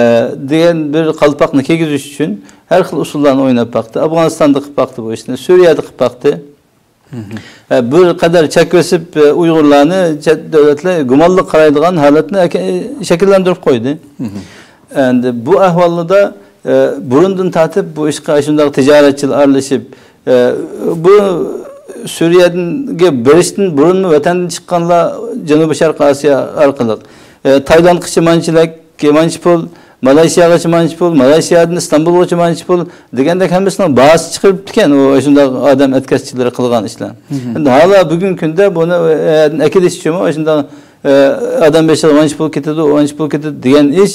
دېگەن بىر قالپاقنى كىيگۈزۈش ئۈچۈن ھەر خىل ئۇسۇللارنى ئويناپ باقتى. ئافغانىستاندا قىلىپ باقتى بۇ ئىشنى، سۈرىيەدە قىلىپ باقتى. ئە، بىر قەدەر چەك بېسىپ، ئە، ئۇيغۇرلارنى چەت دۆلەتلەر گۇمانلىق قارايدىغان ھالەتنى ئەكە-، شەكىللەندۈرۈپ قويدى. ئەمدى بۇ ئەھۋالدا، ئە، بۇرۇندىن تارتىپ بۇ ئىشقا شۇنداق تىجارەتچىلەر ئارىلىشىپ، ئە، بۇ سۈرىيەگە بېرىشتىن بۇرۇنمۇ ۋەتەندىن چىققانلار جەنۇبىي شەرقىي ئاسىيا ئارقىلىق، ئە، تايلاندقىچە مانچىلەك، مانچە پۇل، مالايشىياغىچە مانچە پۇل، مالايشىيادىن ئىستانبۇلغىچە مانچە پۇل دېگەندەك ھەممىسىنىڭ باھاسى چىقىرىپتىكەن، ئۇ شۇنداق ئادەم ئەتكەسچىلىرى قىلغان ئىشلار. ئەمدى ھالا بۈگۈنكى كۈندە بۇنى ئەكېلىش ئۈچۈنمۇ شۇنداق، ئە، ئادەم بېشىغا مانچە پۇل كېتىدۇ، مانچە پۇل كېتىدۇ دېگەن ئىش،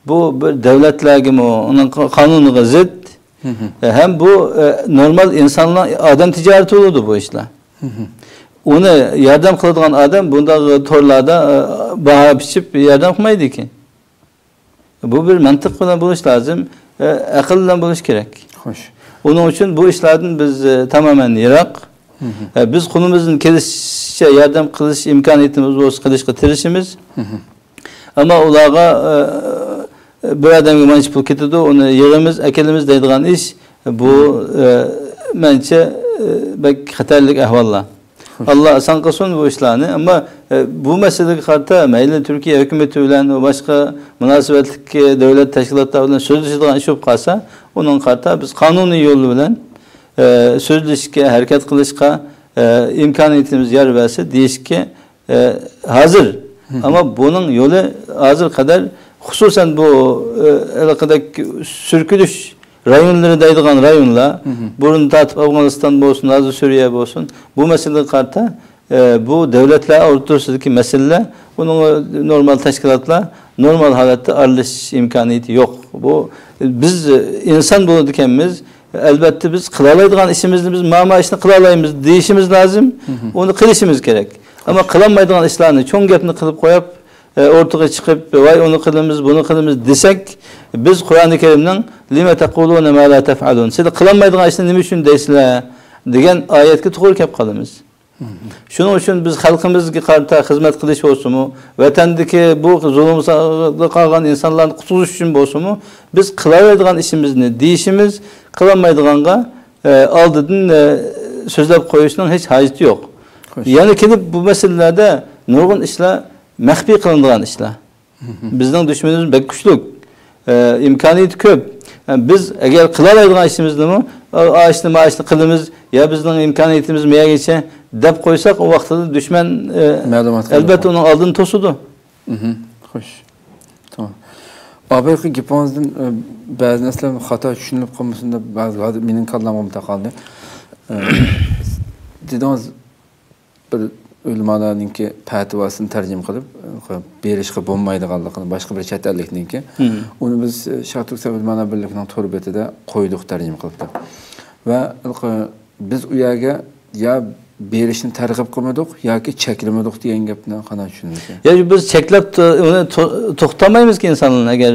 بۇ بىر دەۋلەتلەرگىمۇ، ئۇنىڭ قانۇنىغا زىت، ھەم بۇ، ئە، نورمال ئىنسانلار ئادەم تىجارىتى بولىدۇ بۇ ئىشلار. ئۇنى ياردەم قىلىدىغان ئادەم بۇنداق تورلاردا، ئە، باھا بىچىپ ياردەم قىلمايدىكەن. بۇ بىر مەنتىق بىلەن بولۇش لازىم، ئە، ئەقىل بىلەن بولۇش كېرەك. خوش. ئۇنىڭ ئۈچۈن بۇ ئىشلاردىن بىز، ئە، تامامەن يىراق. ئە، بىز قولىمىزدىن كېلىشىچە ياردەم قىلىش ئىمكانىيىتىمىز بولسا قىلىشقا تىرىشىمىز. ئەمما ئۇلارغا، ئە، بىر ئادەمگە مانچە پۇل كېتىدۇ، ئۇنى يىغىمىز، ئەكېلىمىز دەيدىغان ئىش، بۇ، ئە، مەنچە، ئە، بەك خەتەرلىك ئەھۋاللار. خوش. ئاللا ئاسان قىلسۇن بۇ ئىشلارنى. ئەمما، ئە، بۇ مەسىلىگە قارىتا مەيلى تۈركىيە ھۆكۈمىتى بىلەن ۋە باشقا مۇناسىۋەتلىك دۆلەت تەشكىلاتلار بىلەن سۆزلىشىدىغان ئىش بولۇپ قالسا، ئۇنىڭغا قارىتا بىز قانۇنىي يول بىلەن، ئە، سۆزلىشىشكە ھەرىكەت قىلىشقا، ئە، ئىمكانىيىتىمىز يار بەرسە دېيىشكە، ئە، ھازىر. ئەمما بۇنىڭ يولى ھازىر قەدەر، خۇسۇسەن بۇ، ئە، ھېلىقىدەك سۈركىلىش رايونلىرى دەيدىغان رايونلار، بۇرۇن تارتىپ ئافغانىستان بولسۇن، ھازىر سۈرىيە بولسۇن، بۇ مەسىلىگە قارىتا، ئە، بۇ دۆلەتلەر ئوتتۇرىسىدىكى مەسىلىلەر، ئۇنىڭ نورمال تەشكىلاتلار نورمال ھالەتتە ئارىلىشىش ئىمكانىيىتى يوق. بۇ، بىز ئىنسان بولىدىكەنمىز، ئەلۋەتتە بىز قىلالايدىغان ئىشىمىزنى، بىز ما، ما ئىشنى قىلالايمىز دېيىشىمىز لازىم، ئۇنى قىلىشىمىز كېرەك. ئەمما قىلالمايدىغان ئىشلارنى، چوڭ گەپنى قىلىپ قويۇپ، ئە، ئورتىغا چىقىپ، ۋاي ئۇنى قىلىمىز، بۇنى قىلىمىز دېسەك، بىز قۇرئانى كەرىمنىڭ لىمە تەقۇلۇنە ما لا تەفئەلۇن، سىلەر قىلالمايدىغان ئىشنى نېمە ئۈچۈن دەيسىلەر دېگەن ئايەتكە توغرا كەپ قالىمىز. شۇنىڭ ئۈچۈن بىز خەلقىمىزگە قارىتا خىزمەت قىلىش بولسىمۇ، ۋەتەندىكى بۇ زۇلۇمدا قالغان ئىنسانلارنى قۇتقۇزۇش ئۈچۈن بولسىمۇ، بىز قىلالايدىغان ئىشىمىزنى دېيىشىمىز، قىلالمايدىغانغا، ئە، ئالدىدىن، ئە، سۆزلەپ قويۇشنىڭ ھېچ ھاجىتى يوق. خوش. يەنە كېلىپ بۇ مەسىلىلەردە نۇرغۇن ئىشلار مەخپىي قىلىنىدىغان ئىشلار. بىزنىڭ دۈشمىنىمىز بەك كۈچلۈك. ئە، ئىمكانىيىتى كۆپ. ئە، بىز ئەگەر قىلالايدىغان ئىشىمىزنىمۇ، ئا، ئا ئىشنى، ما ئىشنى قىلىمىز، يا بىزنىڭ ئىمكانىيىتىمىز مۇيەرگىچە دەپ قويساق، ئۇ ۋاقىتتا دۈشمەن، ئە، مەلۇمات ئەلۋەتتە قىلىدۇ. ئۇنىڭ ئالدىنى توسىدۇ. خوش. تامام. ئابايقى گېپىڭىزدىن، ئە، بەزى نەرسىلەر خاتا چۈشىنىلىپ قالمىسۇن دەپ، بەزى ھازىر مېنىڭ كاللامغىمۇ تاقالدى. ئە، دېدىڭىز، بىر ئۆلىمالارنىڭكى پەتىۋاسىنى تەرجىمە قىلىپ، بېرىشقا بولمايدىغانلىقىنى، باشقا بىر چەت ئەللىكنىڭكى. ئۇنى بىز، شەرقىي تۈركىستان ئۆلىمالار بىرلىكىنىڭ تور بېتىدە قويدۇق تەرجىمە قىلىپ دەپ. ۋە بىز ئۇ يەرگە يا بېرىشنى تەرغىب قىلمىدۇق ياكى چەكلىمىدۇق دېگەن گەپنى قانداق چۈشىنىسىز؟ يا بىز چەكلەپ تو-، ئۇنى تو-، توختىتالمايمىزكى ئىنسانلارنى. ئەگەر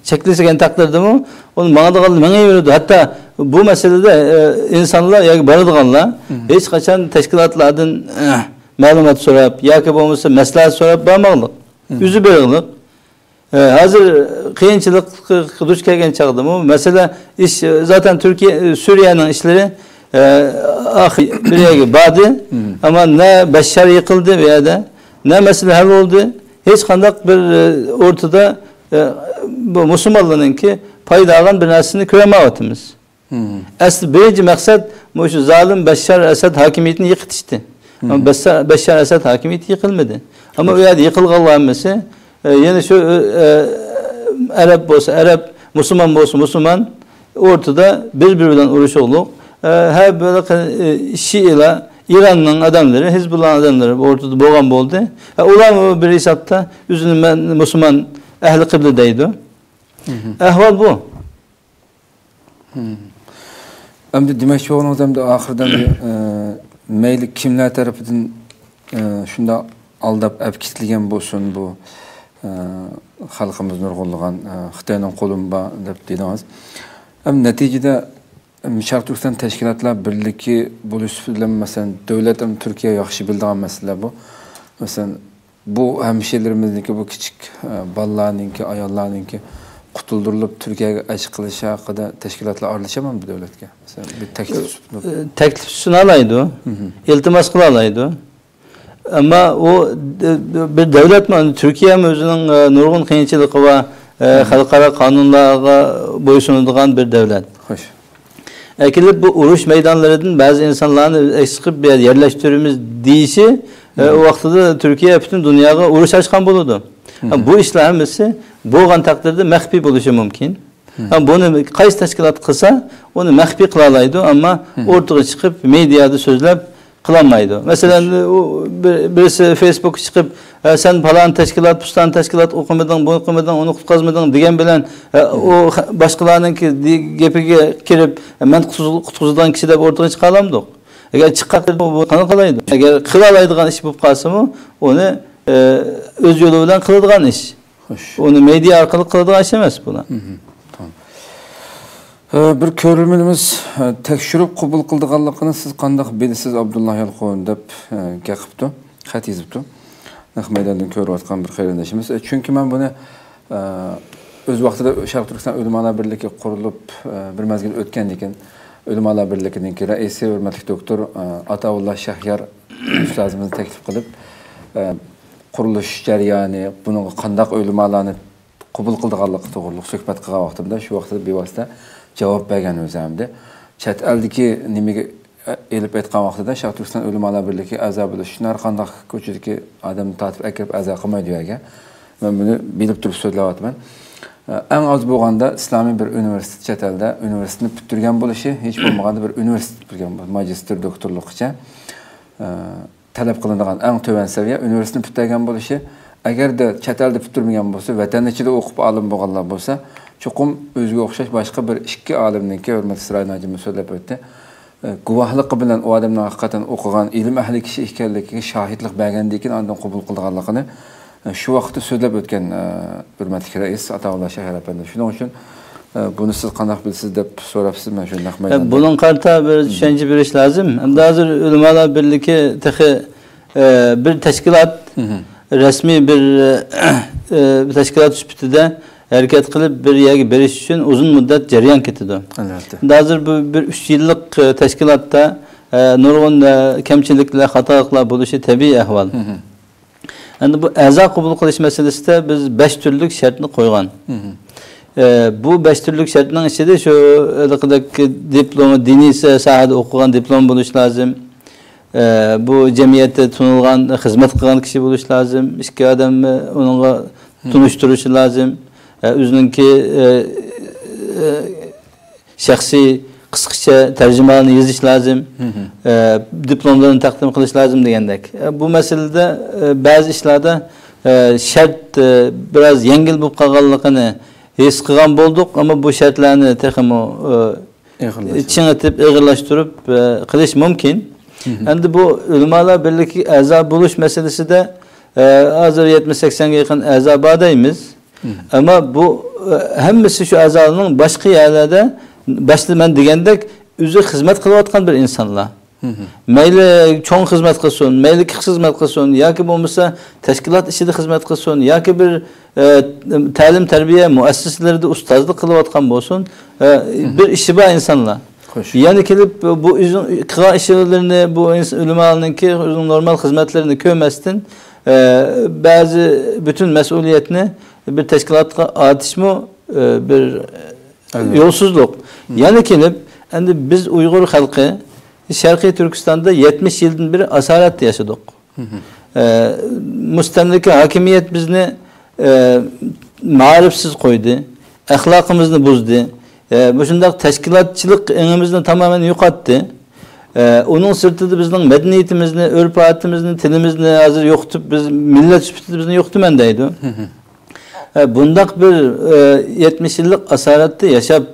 چەكلىسىگەن تەقدىردىمۇ، ئۇنى ماڭىدىغانلار مېڭىۋېرىدۇ. ھەتتا بۇ مەسىلىدە، ئە، ئىنسانلار ياكى بارىدىغانلار ھېچقاچان تەشكىلاتلاردىن، ئە، مەلۇمات سوراپ ياكى بولمىسا مەسلىھەت سوراپ بارماقلىق. ئۆزى بېرىقلىق. ئە، ھازىر قىيىنچىلىققا دۇچ كەلگەن چاغدىمۇ، مەسىلە، ئىش، زاتەن تۈركىيە، سۈرىيەنىڭ ئىشلىرى، ئە، ئاخىر بىر يەرگە باردى. ئەمما نە بەششار يىقىلدى بۇ يەردە، نە مەسىلە ھەل بولدى. ھېچقانداق بىر، ئە، ئورتىدا، ئە، بۇ مۇسۇلمانلارنىڭكى پايدا ئالغان بىر نەرسىنى كۆرەلمەيۋاتىمىز. ئەسلى بىرىنچى مەقسەت مۇشۇ زالىم بەششار ئەسەد ھاكىمىيىتىنى يىقىتىشتى. ئەمما بەششار، بەششار ئەسەد ھاكىمىيىتى يىقىلمىدى. ئەمما ئۇ يەردە يىقىلغانلار ھەممىسى، ئە، يەنە شۇ، ئە، ئەرەب بولسا ئەرەب، مۇسۇلمان بولسا مۇسۇلمان، ئورتىدا بىر-بىرى بىلەن ئۇرۇشۇقلۇق. ئە، ھە، بۇ، ئە، شىئىلار، ئىراننىڭ ئادەملىرى، ھىزبۇللانىڭ ئادەملىرى ئورتىدا بولغان بولدى. ئە، ئۇلارمۇ بىر ھېسابتا ئۆزىنى مەن مۇسۇلمان ئەھلى قىبلە دەيدۇ. ئەھۋال بۇ. ئەمدى دېمەكچى بولغىنىڭىز ئەمدى ئاخىرىدا ئەمدى، ئە، مەيلى كىملەر تەرىپىدىن، ئە، شۇنداق ئالداپ ئەپكېتىلگەن بولسۇن بۇ، ئە، خەلقىمىز نۇرغۇنلىغان، ئە، خىتاينىڭ قولىمۇ بار دەپ دېدىڭىز. ئەمدى نەتىجىدە، ئەم، شەرقىي تۈركىستان تەشكىلاتلار بىرلىكى بولۇش سۈپىتى بىلەن، مەسىلەن، دۆلەت ھەم تۈركىيە ياخشى بىلىدىغان مەسىلىلەر بۇ. مەسىلەن، بۇ ھەمشىرىلىرىمىزنىڭكى بۇ كىچىك، ئە، بالىلارنىڭكى، ئاياللارنىڭكى قۇتۇلدۇرۇلۇپ تۈركىيەگە ئەچ قىلىشى ھەققىدە تەشكىلاتلار ئارىلىشامدۇ دۆلەتكە؟ مەسىلەن، بىر تەكلىپ سۇنۇپ. ئە، تەكلىپ سۇنالايدۇ، ئىلتىماس قىلالايدۇ. ئەمما ئۇ د-، بىر دۆلەتمۇ، تۈركىيەمۇ ئۆزىنىڭ، ئە، نۇرغۇن قىيىنچىلىقى بار، ئە، خەلقئارا قانۇنلارغا بويسۇنىدىغان بىر دۆلەت. خوش. ئەكېلىپ بۇ ئۇرۇش مەيدانلىرىدىن بەزى ئىنسانلارنى ئەكس قىلىپ بۇ يەرگە يەرلەشتۈرىمىز دېيىشى، ئە، ئۇ ۋاقتىدا تۈركىيە پۈتۈن دۇنياغا ئۇرۇش ئاچقان بولىدۇ. ھە، بۇ ئىشلار ھەممىسى بولغان تەقدىردە مەخپىي بولۇشى مۇمكىن. ھە، بۇنى قايسى تەشكىلات قىلسا، ئۇنى مەخپىي قىلالايدۇ، ئەمما ئورتىغا چىقىپ، مېدىيادا سۆزلەپ قىلالمايدۇ. مەسىلەن، ئۇ بىر-، بىرسى فېيسبۇكقا چىقىپ، ئە، سەن پالان تەشكىلات، پۇستان تەشكىلات ئۇ قىلمىدىڭ، بۇنى قىلمىدىڭ، ئۇنى قۇتقۇزمىدىڭ دېگەن بىلەن، ئە، ئۇ خە-، باشقىلارنىڭكى دې-، گېپىگە كىرىپ، مەن قۇتقۇز-، قۇتقۇزىدىغان كىشى دەپ ئورتىغا چىقالامدۇق؟ ئەگەر چىققان بۇ قانداق قىلالايدۇ؟ ئەگەر قىلالايدىغان ئىش بولۇپ قالسىمۇ، ئۇنى، ئە، ئۆز يولى بىلەن قىلىدىغان ئىش. خوش. ئۇنى مېدىيا ئارقىلىق قىلىدىغان ئىش ئەمەس بۇلار. تامام. ئە، بىر كۆرۈرمىنىمىز، ئە، تەكشۈرۈپ قوبۇل قىلىدىغانلىقىنى سىز قانداق بىلىسىز، ئابدۇللا يالقۇن؟ دەپ، ئە، گەپ قىپتۇ، خەت يېزىپتۇ. نەق مەيداندىن كۆرۈۋاتقان بىر قېرىندىشىمىز. ئە، چۈنكى مەن بۇنى، ئە، ئۆز ۋاقتىدا شەرقىي تۈركىستان ئۆلىمالار بىرلىكى قۇرۇلۇپ، ئە، بىر مەزگىل ئۆتكەندىن كېيىن، ئۆلىمالار بىرلىكىنىڭكى رەئىسى، ھۆرمەتلىك دوكتور، ئە، ئاتاۋۇللا شەھيار ئۇستازىمىزنى تەكلىپ قىلىپ، ئە، قۇرۇلۇش جەريانى، بۇنىڭغا قانداق ئۆلىمالارنى قوبۇل قىلىدىغانلىقى توغرۇلۇق سۆھبەت قىلغان ۋاقتىمدا، شۇ ۋاقىتتا بىۋاسىتە جاۋاب بەرگەن ئۆزى ئەمدى. چەت ئەلدىكى نېمىگە، ئېلىپ ئېيتقان ۋاقتىدا شەرقىي تۈركىستان ئۆلىمالار بىرلىكى ئەزا بولۇش ئۈچۈن ھەر قانداق كوچىدىكى ئادەمنى تارتىپ ئەكىرىپ ئەزا قىلمايدۇ ئۇ يەرگە. مەن بۇنى بىلىپ تۇرۇپ سۆزلەۋاتىمەن. ئەڭ ئاز بولغاندا ئىسلامىي بىر ئۇنىۋېرسىتېت، چەت ئەلدە ئۇنىۋېرسىتېتنى پۈتتۈرگەن بولۇشى، ھېچ بولمىغاندا بىر ئۇنىۋېرسىتېت پۈتتۈرگەن بولۇشى، ماگىستىر، دوكتورلۇققىچە، ئە، تەلەپ قىلىنىدىغان ئەڭ تۆۋەن سەۋىيە ئۇنىۋېرسىتېتنى پۈتتۈرگەن بولۇشى. ئەگەردە چەت ئەلدە پۈتتۈرمىگەن بولسا، ۋەتەن ئىچىدە ئوقۇپ ئالىم بولغانلار بولسا، چوقۇم ئۆزىگە ئوخشاش باشقا بىر ئىككى ئالىمنىڭكى، ھۆرمەتلىك ئىسرائىل ناجىممۇ سۆزلەپ ئۆتتى، ئە، گۇۋاھلىقى بىلەن ئۇ ئادەمنىڭ ھەقىقەتەن ئوقۇغان، ئىلىم ئەھلى كىشى ئىكەنلىكىگە شاھىتلىق بەرگەندىن كېيىن ئاندىن قوبۇل قىلىدىغانلىقىنى، ئە، شۇ ۋاقىتتا سۆزلەپ ئۆتكەن، ئە، ھۆرمەتلىك رەئىس ئاتاۋۇللا شاھىر ئەپەندى. شۇنىڭ ئۈچۈن، ئە، بۇنى سىز قانداق بىلىسىز دەپ سوراپسىز، مەن شۇ نەق مەيداندا. بۇنىڭغا قارىتا بىر چۈشەنچە بېرىش لازىم. ئەمدى ھازىر ئۆلىمالار بىرلىكى تېخى، ئە، بىر تەشكىلات رەسمىي بىر، ئە، بىر تەشكىلات سۈپىتىدە ھەرىكەت قىلىپ، بىر يەرگە بېرىش ئۈچۈن ئۇزۇن مۇددەت جەريان كېتىدۇ. ئەلۋەتتە. ئەمدى ھازىر بۇ بىر ئۈچ يىللىق، ئە، تەشكىلاتتا، ئە، نۇرغۇن، ئە، كەمچىلىكلەر، خاتالىقلار بولۇشى تەبىئىي ئەھۋال. ئەمدى بۇ ئەزا قوبۇل قىلىش مەسىلىسىدە بىز بەش تۈرلۈك شەرتنى قويغان. ئە، بۇ بەش تۈرلۈك شەرتنىڭ ئىچىدە شۇ ھېلىقىدەك دىپلوم، دىنىي سا-، ساھەدە ئوقۇغان دىپلوم بولۇش لازىم. ئە، بۇ جەمئىيەتتە تونۇلغان، خىزمەت قىلغان كىشى بولۇش لازىم. ئىككى ئادەم، ئە، ئۇنىڭغا تونۇشتۇرۇشى لازىم. ئە، ئۆزىنىڭكى، ئە، ئە، شەخسىي قىسقىچە تەرجىمىھالىنى يېزىش لازىم. ئە، دىپلوملىرىنى تەقدىم قىلىش لازىم دېگەندەك. ئە، بۇ مەسىلىدە، ئە، بەزى ئىشلاردا، ئە، شەرت، ئە، بىراز يەڭگىل بولۇپ قالغانلىقىنى ھېس قىلغان بولدۇق، ئەمما بۇ شەرتلەرنى تېخىمۇ، ئە، ئېغىرلاشتۇرۇپ. چىڭىتىپ، ئېغىرلاشتۇرۇپ، ئە، قىلىش مۇمكىن. ئەمدى بۇ ئۆلىمالار بىرلىكىگە ئەزا بولۇش مەسىلىسىدە، ئە، ھازىر يەتمىش سەكسەنگە يېقىن ئەزا بار دەيمىز. ئەمما بۇ، ئە، ھەممىسى شۇ ئەزالارنىڭ باشقا يەرلەردە، باشتا مەن دېگەندەك، ئۆزى خىزمەت قىلىۋاتقان بىر ئىنسانلار. مەيلى چوڭ خىزمەت قىلسۇن، مەيلى كىچىك خىزمەت قىلسۇن، ياكى بولمىسا تەشكىلات ئىچىدە خىزمەت قىلسۇن، ياكى بىر، ئە، تەلىم-تەربىيە مۇئەسسەسىلىرىدە ئۇستازلىق قىلىۋاتقان بولسۇن، ئە، بىر ئىشى بار ئىنسانلار. خوش. يەنە كېلىپ بۇ ئۆزىنىڭ قىلغان ئىشلىرىنى، بۇ ئىنس-، ئۆلىمالارنىڭكى ئۆزىنىڭ نورمال خىزمەتلىرىنى كۆرمەستىن، ئە، بەزى پۈتۈن مەسئۇلىيەتنى بىر تەشكىلاتقا ئارتىشمۇ، ئە، بىر يولسىزلىق. يەنە كېلىپ، ئەمدى بىز ئۇيغۇر خەلقى شەرقىي تۈركىستاندا يەتمىش يىلدىن بېرى ئاسارەتتە ياشىدۇق. ئە، مۇستەملىكە ھاكىمىيەت بىزنى، ئە، مائارىپسىز قويدى، ئەخلاقىمىزنى بۇزدى. ئە، مۇشۇنداق تەشكىلاتچىلىق ئېڭىمىزنى تامامەن يوقاتتى. ئە، ئۇنىڭ سىرتىدا بىزنىڭ مەدەنىيىتىمىزنى، ئۆرپ-ئادىتىمىزنى، تىلىمىزنى ھازىر يوقىتىپ، بىز مىللەت سۈپىتىدە بىزنى يوقىتىمەن دەيدۇ. ئە، بۇنداق بىر، ئە، يەتمىش يىللىق ئاسارەتتە ياشاپ،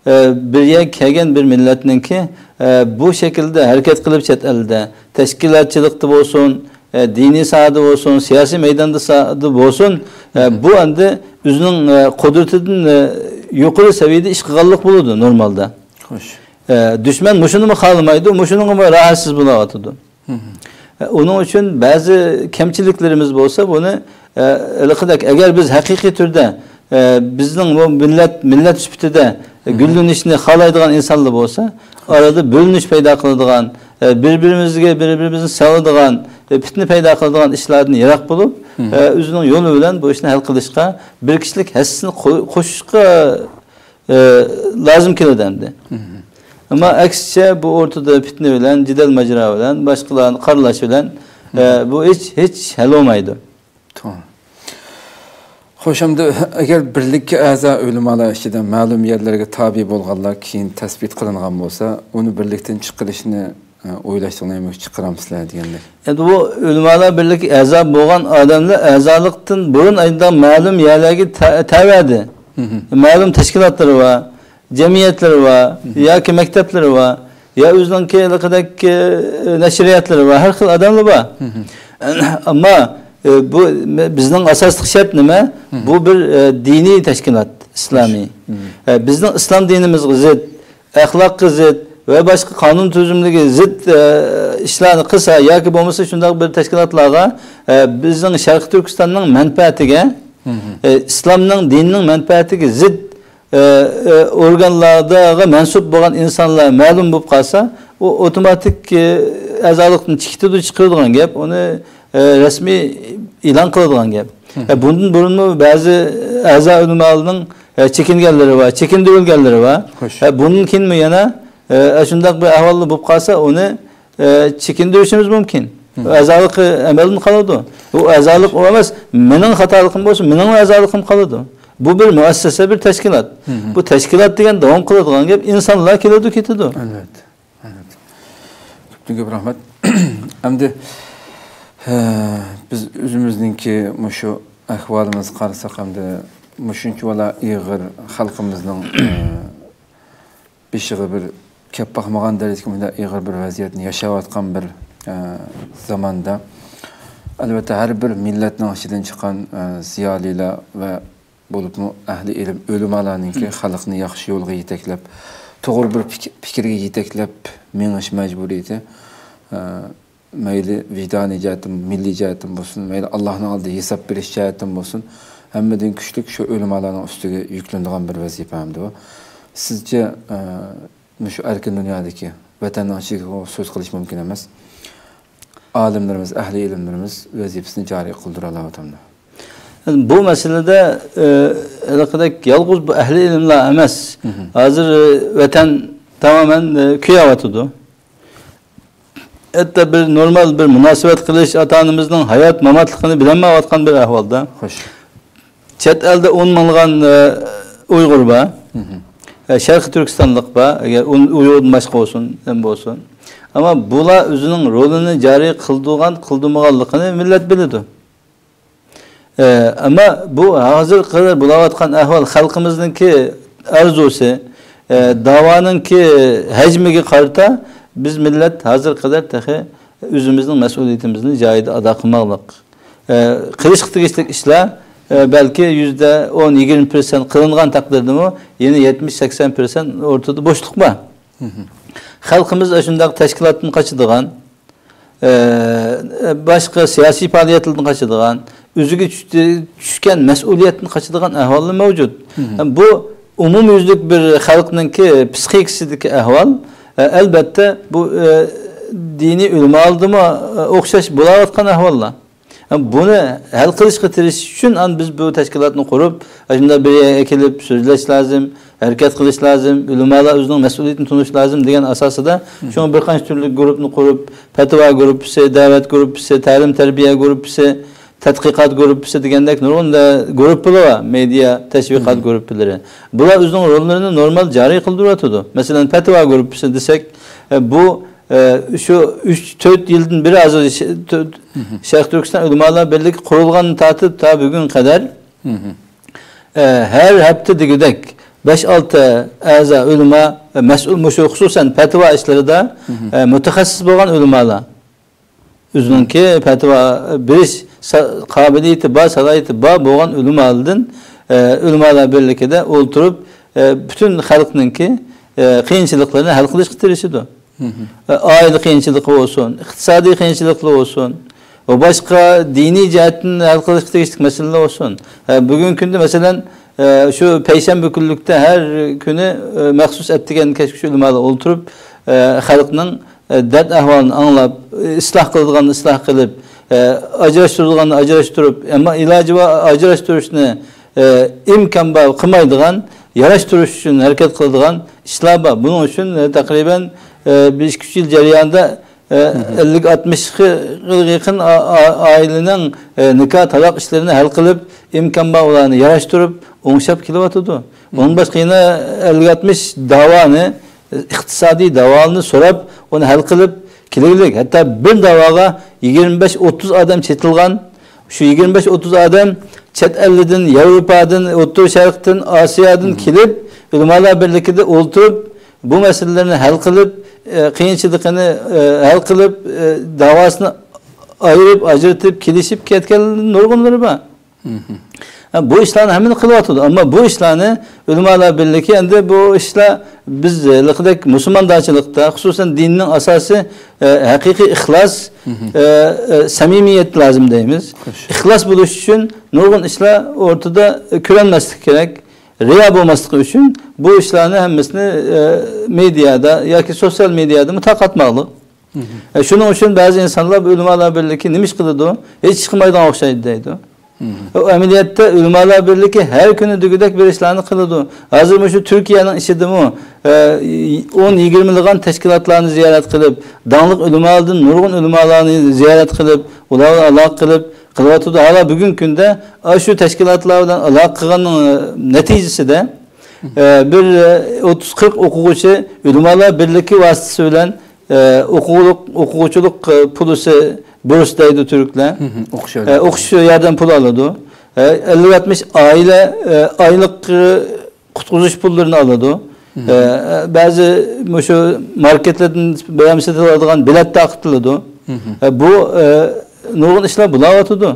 ئە، بىر يەرگە كەلگەن بىر مىللەتنىڭكى، ئە، بۇ شەكىلدە ھەرىكەت قىلىپ چەت ئەلدە، تەشكىلاتچىلىقتا بولسۇن، ئە، دىنىي ساھەدە بولسۇن، سىياسىي مەيداندا سا-، بولسۇن، ئە، بۇ ئەمدى ئۆزىنىڭ، ئە، قۇدرىتىدىن، ئە، يۇقىرى سەۋىيەدە ئىش قىلغانلىق بولىدۇ نورمالدا. خوش. ئە، دۈشمەن مۇشۇنىمۇ خالىمايدۇ، مۇشۇنىڭغىمۇ راھەتسىز بولاۋاتىدۇ. ئە، ئۇنىڭ ئۈچۈن بەزى كەمچىلىكلىرىمىز بولسا، بۇنى، ئە، ھېلىقىدەك، ئەگەر بىز ھەقىقىي تۈردە، ئە، بىزنىڭ بۇ مىللەت، مىللەت سۈپىتىدە گۈللىنىشنى خالايدىغان ئىنسانلار بولسا، ئارىدا بۆلۈنۈش پەيدا قىلىدىغان، ئە، بىر-بىرىمىزگە، بىر-بىرىمىزنى سالىدىغان، ئە، پىتنە پەيدا قىلىدىغان ئىشلاردىن يىراق بولۇپ، ئە، ئۆزىنىڭ يولى بىلەن بۇ ئىشنى ھەل قىلىشقا بىر كىشىلىك ھەسسىسىنى قو-، قوشۇشقا، ئە، لازىم كېلىدۇ ئەمدى. ئەمما ئەكسىچە بۇ ئورتىدا پىتنە بىلەن، جېدەل ماجىرا بىلەن، باشقىلارنى قارىلاش بىلەن، ئە، بۇ ھېچ، ھېچ ھەل بولمايدۇ. توغرا. خوش، ئەمدى ئەگەر بىرلىككە ئەزا ئۆلىمالار ئىچىدە مەلۇم يەرلەرگە تابىئ بولغانلار كېيىن تەسبىت قىلىنغان بولسا، ئۇنى بىرلىكتىن چىقىرىشنى ئويلاشتىڭلارمۇ، چىقىرامسىلەر دېگەندەك. ئەمدى بۇ ئۆلىمالار بىرلىكى ئەزا بولغان ئادەملەر ئەزالىقتىن بۇرۇن ئايدا مەلۇم يەرلەرگە تە-، تەۋەدى. مەلۇم تەشكىلاتلىرى بار، جەمئىيەتلىرى بار، ياكى مەكتەپلىرى بار، يا ئۆزىنىڭكى ھېلىقىدەك، ئە، نەشرىياتلىرى بار، ھەر خىل ئادەملەر بار. ئەمما، ئە، بۇ مە-، بىزنىڭ ئاساسلىق شەرت نېمە؟ بۇ بىر، ئە، دىنىي تەشكىلات، ئىسلامىي. ئە، بىزنىڭ ئىسلام دىنىمىزغا زىت، ئەخلاققا زىت ۋە باشقا قانۇن تۈزۈملىرىگە زىت، ئە، ئىشلارنى قىلسا ياكى بولمىسا شۇنداق بىر تەشكىلاتلارغا، ئە، بىزنىڭ شەرقىي تۈركىستاننىڭ مەنپەئەتىگە، ئە، ئىسلامنىڭ دىنىنىڭ مەنپەئەتىگە زىت، ئە، ئە، ئورگانلارغا مەنسۇپ بولغان ئىنسانلار مەلۇم بولۇپ قالسا، ئۇ ئوتوماتىك، ئە، ئەزالىقتىن چېكىتىدۇ، چىقىرىدىغان گەپ. ئۇنى، ئە، رەسمىي ئېلان قىلىدىغان گەپ. ئە، بۇندىن بۇرۇنمۇ بەزى ئەزا ئۆلىمالارنىڭ، ئە، چېكىنگەنلىرى بار، چېكىندۈرۈلگەنلىرى بار. خوش. ئە، بۇندىن كېيىنمۇ يەنە، ئە، شۇنداق بىر ئەھۋالدا بولۇپ قالسا، ئۇنى، ئە، چېكىندۈرۈشىمىز مۇمكىن. ئەزالىقى ئەمەلدىن قالىدۇ. ئۇ ئەزالىق ئۇ ئەمەس، مېنىڭ خاتالىقىم بولسۇن، مېنىڭ ئەزالىقىم قالىدۇ. بۇ بىر مۇئەسسەسە، بىر تەشكىلات. بۇ تەشكىلات دېگەن داۋام قىلىدىغان گەپ، ئىنسانلار كېلىدۇ، كېتىدۇ. ئەلۋەتتە. ئەلۋەتتە. كۆپتىن كۆپ رەھمەت. ئەمدى، ھە، بىز ئۆزىمىزنىڭكى مۇشۇ ئەھۋالىمىزغا قارىساق، ئەمدى مۇشۇنچىۋالا ئېغىر خەلقىمىزنىڭ، ھە، بېشىغا بىر كەپ باقمىغان دەرىجىدىكى مۇنداق ئېغىر بىر ۋەزىيەتنى ياشاۋاتقان بىر، ئە، زاماندا، ئەلۋەتتە، ھەر بىر مىللەتنىڭ ئىچىدىن چىققان، ئە، زىيالىيلار ۋە بولۇپمۇ ئەھلى ئىلىم، ئۆلىمالارنىڭكى خەلقنى ياخشى يولغا يېتەكلەپ، توغرا بىر پىك-، پىكىرگە يېتەكلەپ مېڭىش مەجبۇرىيىتى، ئە، مەيلى ۋىجدانىي جەھەتتىن، مىللىي جەھەتتىن بولسۇن، مەيلى ئاللاھنىڭ ئالدىدا ھېساب بېرىش جەھەتتىن بولسۇن، ھەممىدىن كۈچلۈك شۇ ئۆلىمالارنىڭ ئۈستىگە يۈكلىنىدىغان بىر ۋەزىپە ئەمدى بۇ. سىزچە، ئە، مۇشۇ ئەركىن دۇنيادىكى، ۋەتەننىڭ ئىچىدىكى سۆز قىلىش مۇمكىن ئەمەس، ئالىملىرىمىز، ئەھلى ئىلىملىرىمىز ۋەزىپىسىنى جارى قىلدۇرالاۋاتامدۇ؟ بۇ مەسىلىدە، ئە، ھېلىقىدەك يالغۇز بۇ ئەھلى ئىلىملار ئەمەس. ھازىر، ئە، ۋەتەن تامامەن، ئە، كۆيۈۋاتىدۇ. ھەتتا بىر نورمال بىر مۇناسىۋەت قىلىش، ئاتا-ئانىمىزنىڭ ھايات-ماماتلىقىنى بىلەلمەيۋاتقان بىر ئەھۋالدا. خوش. چەت ئەلدە ئون مىڭلىغان، ئە، ئۇيغۇر بار. ئە، شەرقىي تۈركىستانلىق بار. ئەگەر ئۇن-، ئۇيغۇردىن باشقا بولسۇن، نېمە بولسۇن. ئەمما بۇلار ئۆزىنىڭ رولىنى جارى قىلدۇرغان، قىلدۇرمىغانلىقىنى مىللەت بىلىدۇ. ئە، ئەمما بۇ ھازىرغا قەدەر بولاۋاتقان ئەھۋال، خەلقىمىزنىڭكى ئارزۇسى، ئە، داۋانىڭكى ھەجمىگە قارىتا بىز مىللەت ھازىرغا قەدەر تېخى ئۆزىمىزنىڭ مەسئۇلىيىتىمىزنى جايىدا ئادا قىلماقلىق. ئە، قىلىشقا تېگىشلىك ئىشلار، ئە، بەلكى يۈزدە ئون، يىگىرمە پىرسەنت قىلىنغان تەقدىردىمۇ يەنە يەتمىش، سەكسەن پىرسەنت ئوتتۇرىدا بوشلۇق بار. خەلقىمىز ئاشۇنداق تەشكىلاتتىن قاچىدىغان، ئە، باشقا سىياسىي پائالىيەتلەردىن قاچىدىغان، ئۆزىگە چۈشتى-، چۈشكەن مەسئۇلىيەتتىن قاچىدىغان ئەھۋاللار مەۋجۇت. بۇ ئومۇميۈزلۈك بىر خەلقنىڭكى پسىخىكىسىدىكى ئەھۋال. ئە، ئەلبەتتە، بۇ، ئە، دىنىي ئۆلىمالىرىمۇ، ئە، ئوخشاش بولاۋاتقان ئەھۋاللار. بۇنى ھەل قىلىشقا تىرىشىش ئۈچۈن، ئان بىز بۇ تەشكىلاتنى قۇرۇپ، ئاشۇنداق بىر يەرگە كېلىپ سۆزلەش لازىم، ھەرىكەت قىلىش لازىم، ئۆلىمالار ئۆزىنىڭ مەسئۇلىيىتىنى تونۇش لازىم دېگەن ئاساسىدا، شۇڭا بىر قانچە تۈرلۈك گۇرۇپنى قۇرۇپ، پەتىۋا گۇرۇپپىسى، دەۋەت گۇرۇپپىسى، تەلىم-تەربىيە گۇرۇپپىسى، تەتقىقات گۇرۇپپىسى دېگەندەك نۇرغۇن، ئە، گۇرۇپپىلار بار، مېدىيا تەشۋىقات گۇرۇپپىلىرى. بۇلار ئۆزىنىڭ روللىرىنى نورمال جارى قىلدۇرۇۋاتىدۇ. مەسىلەن، پەتىۋا گۇرۇپپىسى دېسەك، ئە، بۇ ئە، شۇ ئۈچ، تۆت يىلدىن بىر ھازىر ش-، تۆ-، شەرقىي تۈركىستان ئۆلىمالار بىرلىكى قۇرۇلغاندىن تارتىپ تا بۈگۈنگە قەدەر، ئە، ھەر ھەپتە دېگۈدەك بەش، ئالتە ئەزا ئۆلىما، ئە، مەسئۇل مۇشۇ خۇسۇسەن پەتىۋا ئىشلىرىدا، ئە، مۇتەخەسسىس بولغان ئۆلىمالار. ئۆزىنىڭكى پەتىۋا بېرىش سا-، قابىلىيىتى بار، سالاھىيىتى بار بولغان ئۆلىمالاردىن، ئە، ئۆلىمالار بىرلىكىدە ئولتۇرۇپ، ئە، پۈتۈن خەلقنىڭكى، ئە، قىيىنچىلىقلىرىنى ھەل قىلىشقا تىرىشىدۇ. ئائىلە قىيىنچىلىقى بولسۇن، ئىقتىسادىي قىيىنچىلىقلار بولسۇن ۋە باشقا دىنىي جەھەتتىن ھەل قىلىشقا تېگىشلىك مەسىلىلەر بولسۇن. ھە، بۈگۈنكى كۈندە، مەسىلەن، ئە، شۇ پەيشەنبە كۈنلۈكتە ھەر كۈنى، ئە، مەخسۇس ئەتىگەن كەچكىچە ئۆلىمالار ئولتۇرۇپ، ئە، خەلقنىڭ، ئە، دەرد ئەھۋالىنى ئاڭلاپ، ئە، ئىسلاھ قىلىدىغاننى ئىسلاھ قىلىپ، ئە، ئاجراشتۇرىدىغاننى ئاجراشتۇرۇپ، ئەمما ئىلاجى بار ئاجراشتۇرۇشنى، ئە، ئىمكان بار قىلمايدىغان، ياراشتۇرۇش ئۈچۈن ھەرىكەت قىلىدىغان ئىشلار بار. بۇنىڭ ئۈچۈن، ئە، تەقرىبەن، ئە، بىر ئىككى ئۈچ يىل جەريانىدا، ئە، ئەللىك ئاتمىشقا يېقىن ئا-، ئا-، ئائىلىنىڭ، ئە، نىكاھ، تالاق ئىشلىرىنى ھەل قىلىپ، ئىمكان بار ئۇلارنى ياراشتۇرۇپ، ئوڭشاپ كېلىۋاتىدۇ. ئۇنىڭدىن باشقا يەنە ئەللىك ئاتمىش داۋانى، ئىقتىسادىي داۋالارنى سوراپ، ئۇنى ھەل قىلىپ كېلىگلىك. ھەتتا بىر داۋاغا يىگىرمە بەش، ئوتتۇز ئادەم چېتىلغان. شۇ يىگىرمە بەش، ئوتتۇز ئادەم چەت ئەللىدىن، ياۋروپادىن، ئوتتۇرا شەرقتىن، ئاسىيادىن كېلىپ، ئۆلىمالار بىرلىكىدە ئولتۇرۇپ، بۇ مەسىلىلەرنى ھەل قىلىپ، ئە، قىيىنچىلىقىنى، ئە، ھەل قىلىپ، ئە، داۋاسىنى ئايرىپ، ئاجرىتىپ، كېلىشىپ كەتكەن نۇرغۇنلىرى بار. ھە، بۇ ئىشلارنى ھەممىنى قىلىۋاتىدۇ. ئەمما بۇ ئىشلارنى ئۆلىمالار بىرلىكى، ئەمدى بۇ ئىشلار بىز ھېلىقىدەك مۇسۇلماندارچىلىقتا، خۇسۇسەن دىننىڭ ئاساسى، ئە، ھەقىقىي ئىخلاس، ئە، ئە، سەمىمىيەت لازىم دەيمىز. خوش. ئىخلاس بولۇش ئۈچۈن نۇرغۇن ئىشلار ئورتىدا، ئە، كۆرۈنمەسلىكى كېرەك. رىيا بولماسلىقى ئۈچۈن بۇ ئىشلارنى ھەممىسىنى، ئە، مېدىيادا ياكى سوتسىيال مېدىيادىمۇ تارقاتماقلىق. ئە، شۇنىڭ ئۈچۈن بەزى ئىنسانلار بۇ ئۆلىمالار بىرلىكى نېمە ئىش قىلىدۇ؟ ھېچ ئىش قىلمايدىغان ئوخشايدۇ دەيدۇ. ئۇ ئەمەلىيەتتە ئۆلىمالار بىرلىكى ھەر كۈنى دېگۈدەك بىر ئىشلارنى قىلىدۇ. ھازىر مۇشۇ تۈركىيەنىڭ ئىچىدىمۇ، ئە، ئون يىگىرمىلىغان تەشكىلاتلارنى زىيارەت قىلىپ، داڭلىق ئۆلىمالاردىن نۇرغۇن ئۆلىمالارنى زىيارەت قىلىپ، ئۇلار بىلەن ئالاقە قىلىپ، قىلىۋاتىدۇ. ھالا بۈگۈنكى كۈندە ئاشۇ تەشكىلاتلار بىلەن ئالاقە قىلغاننىڭ، ئە، نەتىجىسىدە، ئە، بىر، ئە، ئوتتۇز قىرىق ئوقۇغۇچى ئۆلىمالار بىرلىكى ۋاسىتىسى بىلەن، ئە، ئوقۇغۇلۇق-، ئوقۇغۇچىلىق، ئە، پۇلىسى، بۇرس دەيدۇ تۈركلەر. مم، ئوقۇش ئە، ياردىمى. ئوقۇش ياردەم پۇلى ئالىدۇ. ئە، ئەللىك ئاتمىش ئائىلە، ئە، ئايلىق، ئە، قۇتقۇزۇش پۇللىرىنى ئالىدۇ. مم. ئە، بەزى مۇشۇ ماركېتلاردىن بىرەمسى سېتىلىدىغان بېلەت تارقىتىلىدۇ. مم. ئە، بۇ، ئە، نۇرغۇن ئىشلار بولاۋاتىدۇ.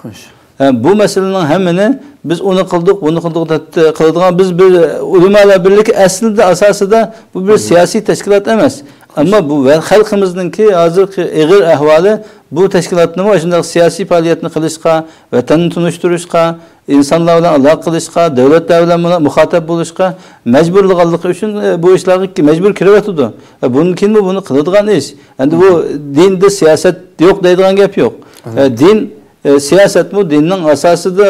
خوش. ئە، بۇ مەسىلىنىڭ ھەممىنى بىز ئۇنى قىلدۇق، بۇنى قىلدۇق دەپ قىلىدىغان، بىز بىر ئۆلىمالار بىرلىكى ئەسلىدە، ئاساسىدا بۇ بىر سىياسىي تەشكىلات ئەمەس. ئەمما بۇ ۋە خەلقىمىزنىڭكى ھازىرقى ئېغىر ئەھۋالى بۇ تەشكىلاتنىمۇ شۇنداق سىياسىي پائالىيەتنى قىلىشقا، ۋەتەننى تونۇشتۇرۇشقا، ئىنسانلار بىلەن ئالاقە قىلىشقا، دۆلەتلەر بىلەن مۇنا-، مۇخاتەپ بولۇشقا مەجبۇرلىغانلىقى ئۈچۈن، ئە، بۇ ئىشلارغا مەجبۇر كىرىۋاتىدۇ. ئە، بۇندىن كېيىنمۇ بۇنى قىلىدىغان ئىش. ئەمدى بۇ دىندا سىياسەت يوق دەيدىغان گەپ يوق. ئە، دىن ئە، سىياسەتمۇ دىننىڭ ئاساسىدا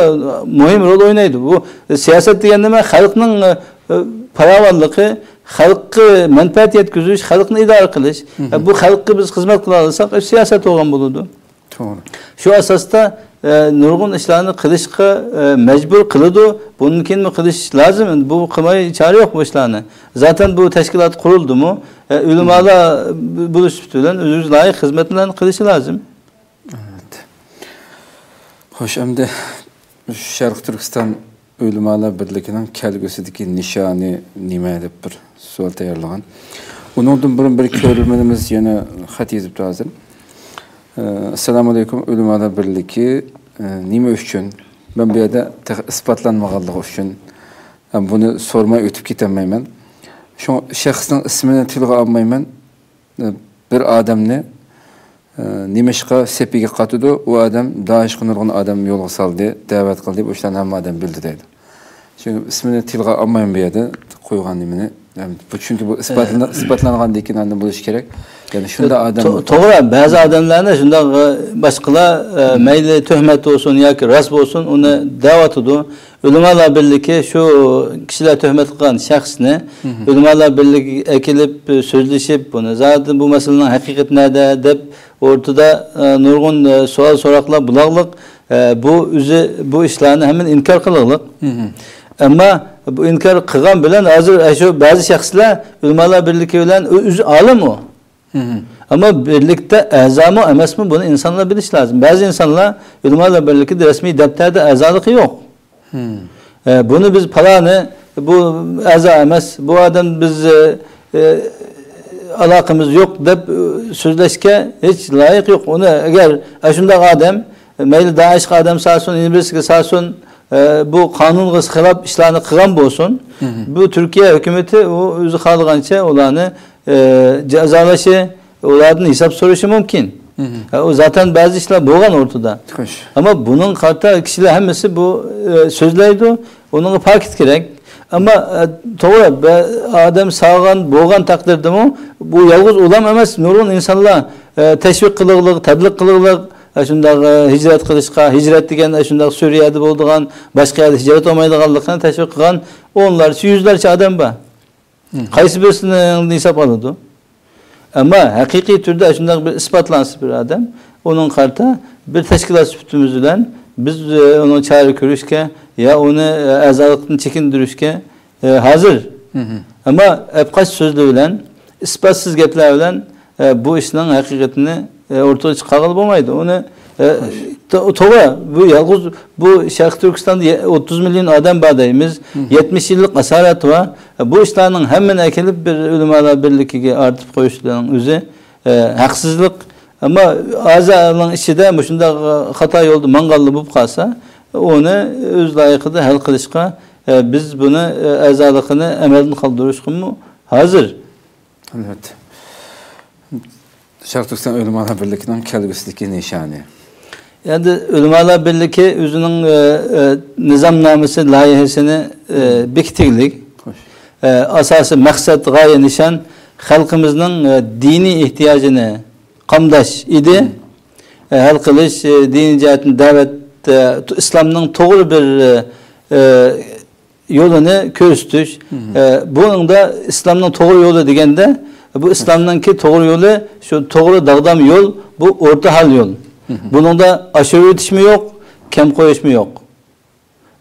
مۇھىم رول ئوينايدۇ. بۇ سىياسەت دېگەن نېمە؟ خەلقنىڭ، ئە، ئە، پاراۋانلىقى، خەلققە مەنپەئەت يەتكۈزۈش، خەلقنى ئىدارە قىلىش. ئە، بۇ خەلققە بىز خىزمەت قىلالىساق، ئە، سىياسەت بولغان بولىدۇ. توغرا. شۇ ئاساستا، ئە، نۇرغۇن ئىشلارنى قىلىشقا، ئە، مەجبۇر قىلىدۇ. بۇندىن كېيىنمۇ قىلىش لازىم. بۇ قىلماي چارە يوق بۇ ئىشلارنى. زاتەن بۇ تەشكىلات قۇرۇلدىمۇ، ئە، ئۆلىمالار بولۇش سۈپىتى بىلەن ئۆزىگە لايىق خىزمەتلەرنى قىلىشى لازىم. ئەلۋەتتە. خوش، ئەمدى شەرقىي تۈركىستان ئۆلىمالار بىرلىكىنىڭ كەلگۈسىدىكى نىشانى نېمە دەپ بىر سوئال تەييارلىغان. ئۇنىڭدىن بۇرۇن بىر كۆرۈرمىنىمىز يەنە خەت يېزىپتۇ ھازىر. ئە، ئەسسالامۇئەلەيكۇم، ئۆلىمالار بىرلىكى، ئە، نېمە ئۈچۈن؟ مەن بۇ يەردە تېخى ئىسپاتلانمىغانلىقى ئۈچۈن، ئە، بۇنى سورىماي ئۆتۈپ كېتەلمەيمەن. شۇڭا شەخسنىڭ ئىسمىنى تىلغا ئالمايمەن. بىر ئادەمنى، ئە، نېمىشقا سېپىگە قاتىدۇ؟ ئۇ ئادەم دائىشقا نۇرغۇن ئادەم يولغا سالدى، دەۋەت قىلدى، بۇ ئىشلارنى ھەممە ئادەم بىلدى دەيدۇ. چۈنكى ئىسمىنى تىلغا ئالمايمەن بۇ يەردە قويغان نېمىنى. يەنى بۇ، چۈنكى بۇ ئىسپاتلىنا-، ئىسپاتلانغاندىن كېيىن ئاندىن بولۇشى كېرەك. يەنى شۇنداق ئادەم تو-، توغرا، بەزى ئادەملەرنى شۇنداق، ئە، باشقىلار، ئە، مەيلى تۆھمەت بولسۇن ياكى راست بولسۇن، ئۇنى دەۋاتىدۇ. ئۆلىمالار بىرلىكى شۇ كىشىلەر تۆھمەت قىلغان شەخسنى ئۆلىمالار بىرلىكىگە ئەكېلىپ، ئە، سۆزلىشىپ، بۇنى زادى بۇ مەسىلىنىڭ ھەقىقىتى نەدە دەپ ئورتىدا، ئە، نۇرغۇن، ئە، سوئال سوراقلار بولغانلىق، ئە، بۇ ئۆزى بۇ ئىشلارنى ھەممىنى ئىنكار قىلغانلىق. ئەمما بۇ ئىنكار قىلغان بىلەن ھازىر، ئە، شۇ بەزى شەخسلەر ئۆلىمالار بىرلىكى بىلەن ئۆ-، ئۆزى ئالىم ئۇ. ئەمما بىرلىكتە ئەزامۇ ئەمەسمۇ، بۇنى ئىنسانلار بىلىشى لازىم. بەزى ئىنسانلار ئۆلىمالار بىرلىكىدە رەسمىي دەپتەردە ئەزالىقى يوق. ئە، بۇنى بىز پالانى، بۇ ئەزا ئەمەس، بۇ ئادەم بىز، ئە، ئە، ئالاقىمىز يوق دەپ، ئە، سۆزلەشكە ھېچ لايىق يوق. ئۇنى ئەگەر ئاشۇنداق ئادەم، مەيلى دائىشقا ئادەم سالسۇن، يەنە بىرسىگە سالسۇن، ئە، بۇ قانۇنغا خىلاپ ئىشلارنى قىلغان بولسۇن، بۇ تۈركىيە ھۆكۈمىتى ئۇ ئۆزى خالىغانچە ئۇلارنى، ئە، جازالىشى، ئۇلاردىن ھېساب سورىشى مۇمكىن. ھە، ئۇ زاتەن بەزى ئىشلار بولغان ئورتىدا. خوش. ئەمما بۇنىڭغا قارىتا كىشىلەر ھەممىسى بۇ، ئە، سۆزلەيدۇ، ئۇنىڭغا پاكىت كېرەك. ئەمما، ئە، توغرا، بە-، ئادەم سالغان بولغان تەقدىردىمۇ، بۇ يالغۇز ئۇلام ئەمەس، نۇرغۇن ئىنسانلار، ئە، تەشۋىق قىلىغلىق، تەبلىغ قىلىغلىق، ئە، شۇنداق، ئە، ھىجرەت قىلىشقا، ھىجرەت دېگەن، ئە، شۇنداق سۈرىيەدە بولىدىغان، باشقا يەردە ھىجرەت بولمايدىغانلىقىنى تەشۋىق قىلغان ئونلارچە، يۈزلەرچە ئادەم بار. قايسى بىرسىنى ھېساب ئالىدۇ؟ ئەمما ھەقىقىي تۈردە شۇنداق بىر ئىسپاتلانسا بىر ئادەم، ئۇنىڭغا قارىتا بىر تەشكىلات سۈپىتىمىز بىلەن بىز، ئە، ئۇنىڭ چارە كۆرۈشكە يا ئۇنى، ئە، ئەزالىقتىن چېكىندۈرۈشكە، ئە، ھازىر. ئەمما ئەپقاچ سۆزلەر بىلەن، ئىسپاتسىز گەپلەر بىلەن، ئە، بۇ ئىشنىڭ ھەقىقىتىنى، ئە، ئورتىغا چىقارغىلى بولمايدۇ. ئۇنى، ئە، تو-، توغرا، بۇ يالغۇز، بۇ شەرقىي تۈركىستاندا يە-، ئوتتۇز مىليون ئادەم بار دەيمىز، يەتمىش يىللىق ئاسارەت بار. بۇ ئىشلارنىڭ ھەممىنى ئەكېلىپ بىر ئۆلىمالار بىرلىكىگە ئارتىپ قويۇشنىڭ ئۆزى، ئە، ھەقسىزلىق. ئەمما ئەزالارنىڭ ئىچىدە مۇشۇنداق خاتا يولدا ماڭغانلار بولۇپ قالسا، ئۇنى ئۆز لايىقىدا ھەل قىلىشقا، ئە، بىز بۇنى، ئە، ئەزالىقىنى ئەمەلدىن قالدۇرۇشقىمۇ ھازىر. ئەلۋەتتە. شەرقىي تۈركىستان ئۆلىمالار بىرلىكىنىڭ كەلگۈسىدىكى نىشانى. ئەمدى ئۆلىمالار بىرلىكى ئۆزىنىڭ، ئە، ئە، نىزامنامىسى، لايىھەسىنى، ئە، بېكىتكەنلىك. خوش. ئە، ئاساسىي مەقسەت، غايە، نىشان خەلقىمىزنىڭ، ئە، دىنىي ئېھتىياجىنى قامداش ئىدى. ئە، ھەل قىلىش، ئە، دىنىي جەھەتتىن دەۋەت ئە، ئىسلامنىڭ توغرا بىر، ئە، يولىنى كۆرسىتىش. ئە، بۇنىڭدا ئىسلامنىڭ توغرا يولى دېگەندە، بۇ ئىسلامنىڭكى توغرا يولى، شۇ توغرا داغدام يول، بۇ ئورتا ھال يول. بۇنىڭدا ئاشۇرۇۋېتىشمۇ يوق، كەم قويۇشمۇ يوق.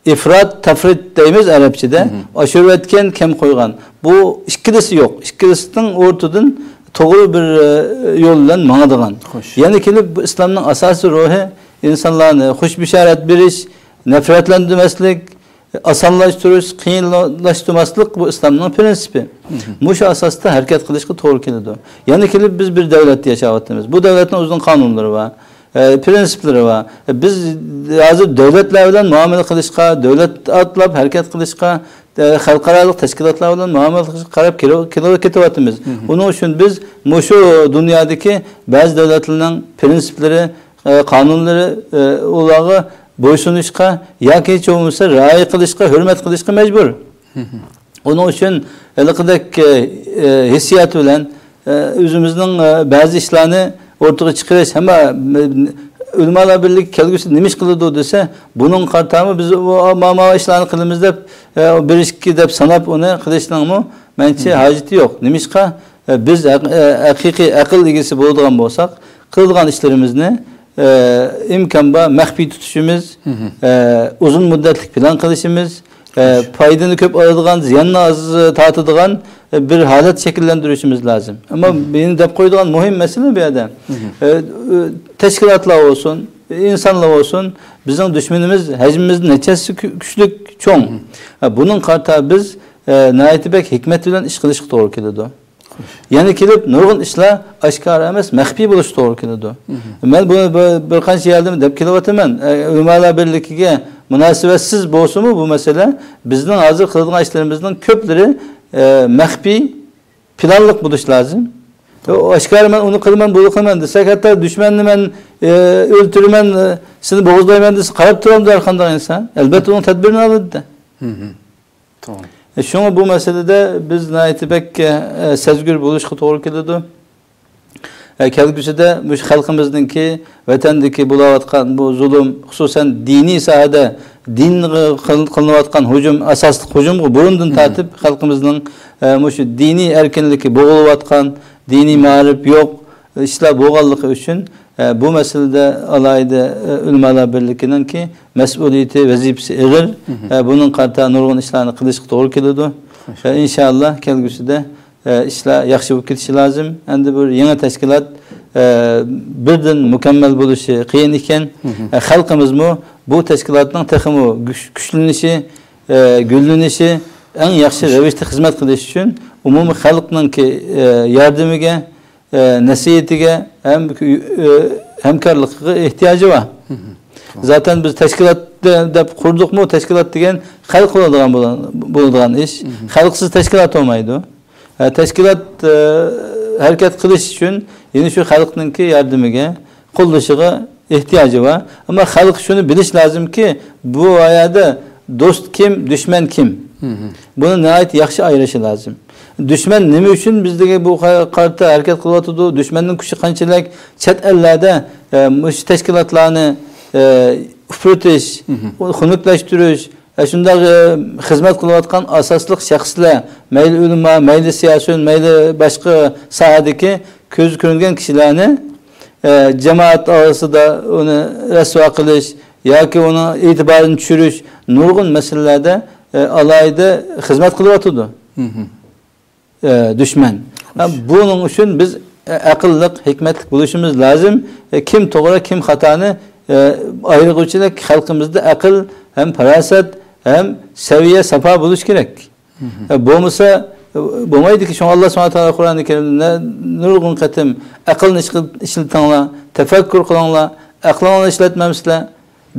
ئىفرات، تەفرىت دەيمىز ئەرەبچىدە. ئاشۇرۇۋەتكەن، كەم قويغان. بۇ ئىككىلىسى يوق. ئىككىلىسىنىڭ ئورتىدىن توغرا بىر، ئە، يول بىلەن ماڭىدىغان. خوش. يەنە كېلىپ بۇ ئىسلامنىڭ ئاساسىي روھى ئىنسانلارنى خۇش بېشارەت بېرىش، نەپرەتلەندۈرمەسلىك، ئاسانلاشتۇرۇش، قىيىنلاشتۇرماسلىق بۇ ئىسلامنىڭ پىرىنسىپى. مۇشۇ ئاساستا ھەرىكەت قىلىشقا توغرا كېلىدۇ. يەنە كېلىپ بىز بىر دۆلەتتە ياشاۋاتىمىز. بۇ دۆلەتنىڭ ئۆزىنىڭ قانۇنلىرى بار، ئە، پىرىنسىپلىرى بار. بىز ھازىر دۆلەتلەر بىلەن مۇئامىلە قىلىشقا، دۆلەت ئاتلاپ ھەرىكەت قىلىشقا، ئە، خەلقئارالىق تەشكىلاتلار بىلەن مۇئامىلە قىلىشقا قاراپ كېلىپ، كېلىپ كېتىۋاتىمىز. ئۇنىڭ ئۈچۈن بىز مۇشۇ دۇنيادىكى بەزى دۆلەتلەرنىڭ پىرىنسىپلىرى، ئە، قانۇنلىرى، ئە، ئۇلارغا بويسۇنۇشقا ياكى ھېچ بولمىسا رىئايە قىلىشقا، ھۆرمەت قىلىشقا مەجبۇر. ئۇنىڭ ئۈچۈن ھېلىقىدەك، ئە، ئە، ھېسسىيات بىلەن، ئە، ئۆزىمىزنىڭ، ئە، بەزى ئىشلارنى ئوتتۇرىغا چىقىرىش، ھەممە، ئە، ئۆلىمالار بىرلىكى كەلگۈسىدە نېمە ئىش قىلىدۇ دېسە، بۇنىڭغا قارىتا بىز بۇ، ما، ما ئىشلارنى قىلىمىز دەپ، ئە، بىر ئىككى دەپ ساناپ ئۇنى قىلىشنىڭمۇ مەنچە ھاجىتى يوق. نېمىشقا؟ ئە، بىز ھەق-، ئە، ھەقىقىي ئەقىل ئىگىسى بولىدىغان بولساق، قىلىدىغان ئىشلىرىمىزنى، ئە، ئىمكان بار مەخپىي تۇتۇشىمىز، ئە، ئۇزۇن مۇددەتلىك پىلان قىلىشىمىز، ئە، پايدىنى كۆپ ئالىدىغان، زىياننى ئاز تارتىدىغان، ئە، بىر ھالەت شەكىللەندۈرۈشىمىز لازىم. ئەمما يەنە دەپ قويىدىغان مۇھىم مەسىلە بۇ يەردە. ئە، ئە، تەشكىلاتلار بولسۇن، ئىنسانلار بولسۇن، بىزنىڭ دۈشمىنىمىز ھەجمىمىزدىن نەچچە ھەسسە كۈ-، كۈچلۈك، چوڭ. ئە، بۇنىڭغا قارىتا بىز، ئە، ناھايىتى بەك ھېكمەت بىلەن ئىش قىلىشقا توغرا كېلىدۇ. يەنە كېلىپ نۇرغۇن ئىشلار ئاشكارا ئەمەس، مەخپىي بولۇشقا توغرا كېلىدۇ. مەن بۇنى بىر، بىر قانچە يەردىن دەپ كېلىۋاتىمەن. ئە، ئۆلىمالار بىرلىكىگە مۇناسىۋەتسىز بولسىمۇ بۇ مەسىلە، بىزنىڭ ھازىر قىلىدىغان ئىشلىرىمىزنىڭ كۆپلىرى، ئە، مەخپىي، پىلانلىق بولۇشى لازىم. ئۇ ئاشكارا مەن ئۇنى قىلىمەن، بۇنى قىلىمەن دېسەك، ھەتتا دۈشمەننى مەن، ئە، ئۆلتۈرىمەن، ئە، سېنى بوغۇزلايمەن دېسە، قاراپ تۇرامدۇ ھەر قانداق ئىنسان؟ ئەلبەتتە ئۇنىڭ تەدبىرىنى ئالىدۇ. توغرا. ئە، شۇڭا بۇ مەسىلىدە بىز ناھايىتى بەك، ئە، سەزگۈر بولۇشقا توغرا كېلىدۇ. ئە، كەلگۈسىدە مۇشۇ خەلقىمىزنىڭكى ۋەتەندىكى بولاۋاتقان بۇ زۇلۇم، خۇسۇسەن دىنىي ساھەدە دىنغا قىل-، قىلىنىۋاتقان ھۇجۇم، ئاساسلىق ھۇجۇمغا بۇرۇندىن تارتىپ خەلقىمىزنىڭ، ئە، مۇشۇ دىنىي ئەركىنلىكى بوغۇلۇۋاتقان، دىنىي مائارىپ يوق ئىشلار بولغانلىقى ئۈچۈن، ئە، بۇ مەسىلىدە ئالاھىدە، ئە، ئۆلىمالار بىرلىكىنىڭكى مەسئۇلىيىتى، ۋەزىپىسى ئېغىر. ئە، بۇنىڭغا قارىتا نۇرغۇن ئىشلارنى قىلىشقا توغرا كېلىدۇ. ئە، ئىنشائاللا كەلگۈسىدە، ئە، ئىشلار ياخشى بولۇپ كېتىشى لازىم. ئەمدى بىر يېڭى تەشكىلات، ئە، بىردىن مۇكەممەل بولۇشى قىيىن ئىكەن. ئە، خەلقىمىزمۇ بۇ تەشكىلاتنىڭ تېخىمۇ كۈچ-، كۈچلىنىشى، ئە، گۈللىنىشى، ئەڭ ياخشى رەۋىشتە خىزمەت قىلىش ئۈچۈن ئومۇمىي خەلقنىڭكى، ئە، ياردىمىگە، ئە، نەسىھىتىگە ھەم، ئە، ھەمكارلىقىغا ئېھتىياجى بار. زاتەن بىز تەشكىلات دە-، دەپ قۇردۇقمۇ، تەشكىلات دېگەن خەلق بولىدىغان، بولىدىغان ئىش. خەلقسىز تەشكىلات بولمايدۇ. ئە، تەشكىلات، ئە، ھەرىكەت قىلىش ئۈچۈن يەنە شۇ خەلقنىڭكى ياردىمىگە، قوللىشىغا ئېھتىياجى بار. ئەمما خەلق شۇنى بىلىشى لازىمكى، بۇ يەردە دوست كىم، دۈشمەن كىم؟ بۇنى ناھايىتى ياخشى ئايرىشى لازىم. دۈشمەن نېمە ئۈچۈن بىزگە بۇ قا-، قارىتا ھەرىكەت قىلىۋاتىدۇ؟ دۈشمەننىڭ كۈچى قانچىلىك؟ چەت ئەللەردە، ئە، مۇشۇ تەشكىلاتلارنى، ئە، ئۇپرىتىش، خۇنۈكلەشتۈرۈش، ئە، شۇنداق، ئە، خىزمەت قىلىۋاتقان ئاساسلىق شەخسلەر، مەيلى ئۆلىما، مەيلى سىياسىيون، مەيلى باشقا ساھەدىكى كۆزگە كۆرۈنگەن كىشىلەرنى، ئە، جامائەت ئارىسىدا ئۇنى رەسۋا قىلىش ياكى ئۇنىڭ ئېتىبارىنى چۈشۈرۈش نۇرغۇن مەسىلىلەردە، ئە، ئالاھىدە خىزمەت قىلىۋاتىدۇ. ئە، دۈشمەن. ھە، بۇنىڭ ئۈچۈن بىز، ئە، ئەقىللىق، ھېكمەتلىك بولۇشىمىز لازىم. ئە، كىم توغرا، كىم خاتانى، ئە، ئايرىغۇچىلىك خەلقىمىزدە ئەقىل ھەم پاراسەت ھەم سەۋىيە، ساپا بولۇشى كېرەك. ئە، بولمىسا، ئە، بولمايدۇكى. شۇڭا ئاللا سۇبھانەھۇ ۋە تائالا قۇرئانى كەرىمدە نۇرغۇن قېتىم ئەقىلنى ئىشقىل-، ئىشلىتىڭلار، تەپەككۇر قىلىڭلار، ئەقلىڭلارنى ئىشلەتمەمسىلەر؟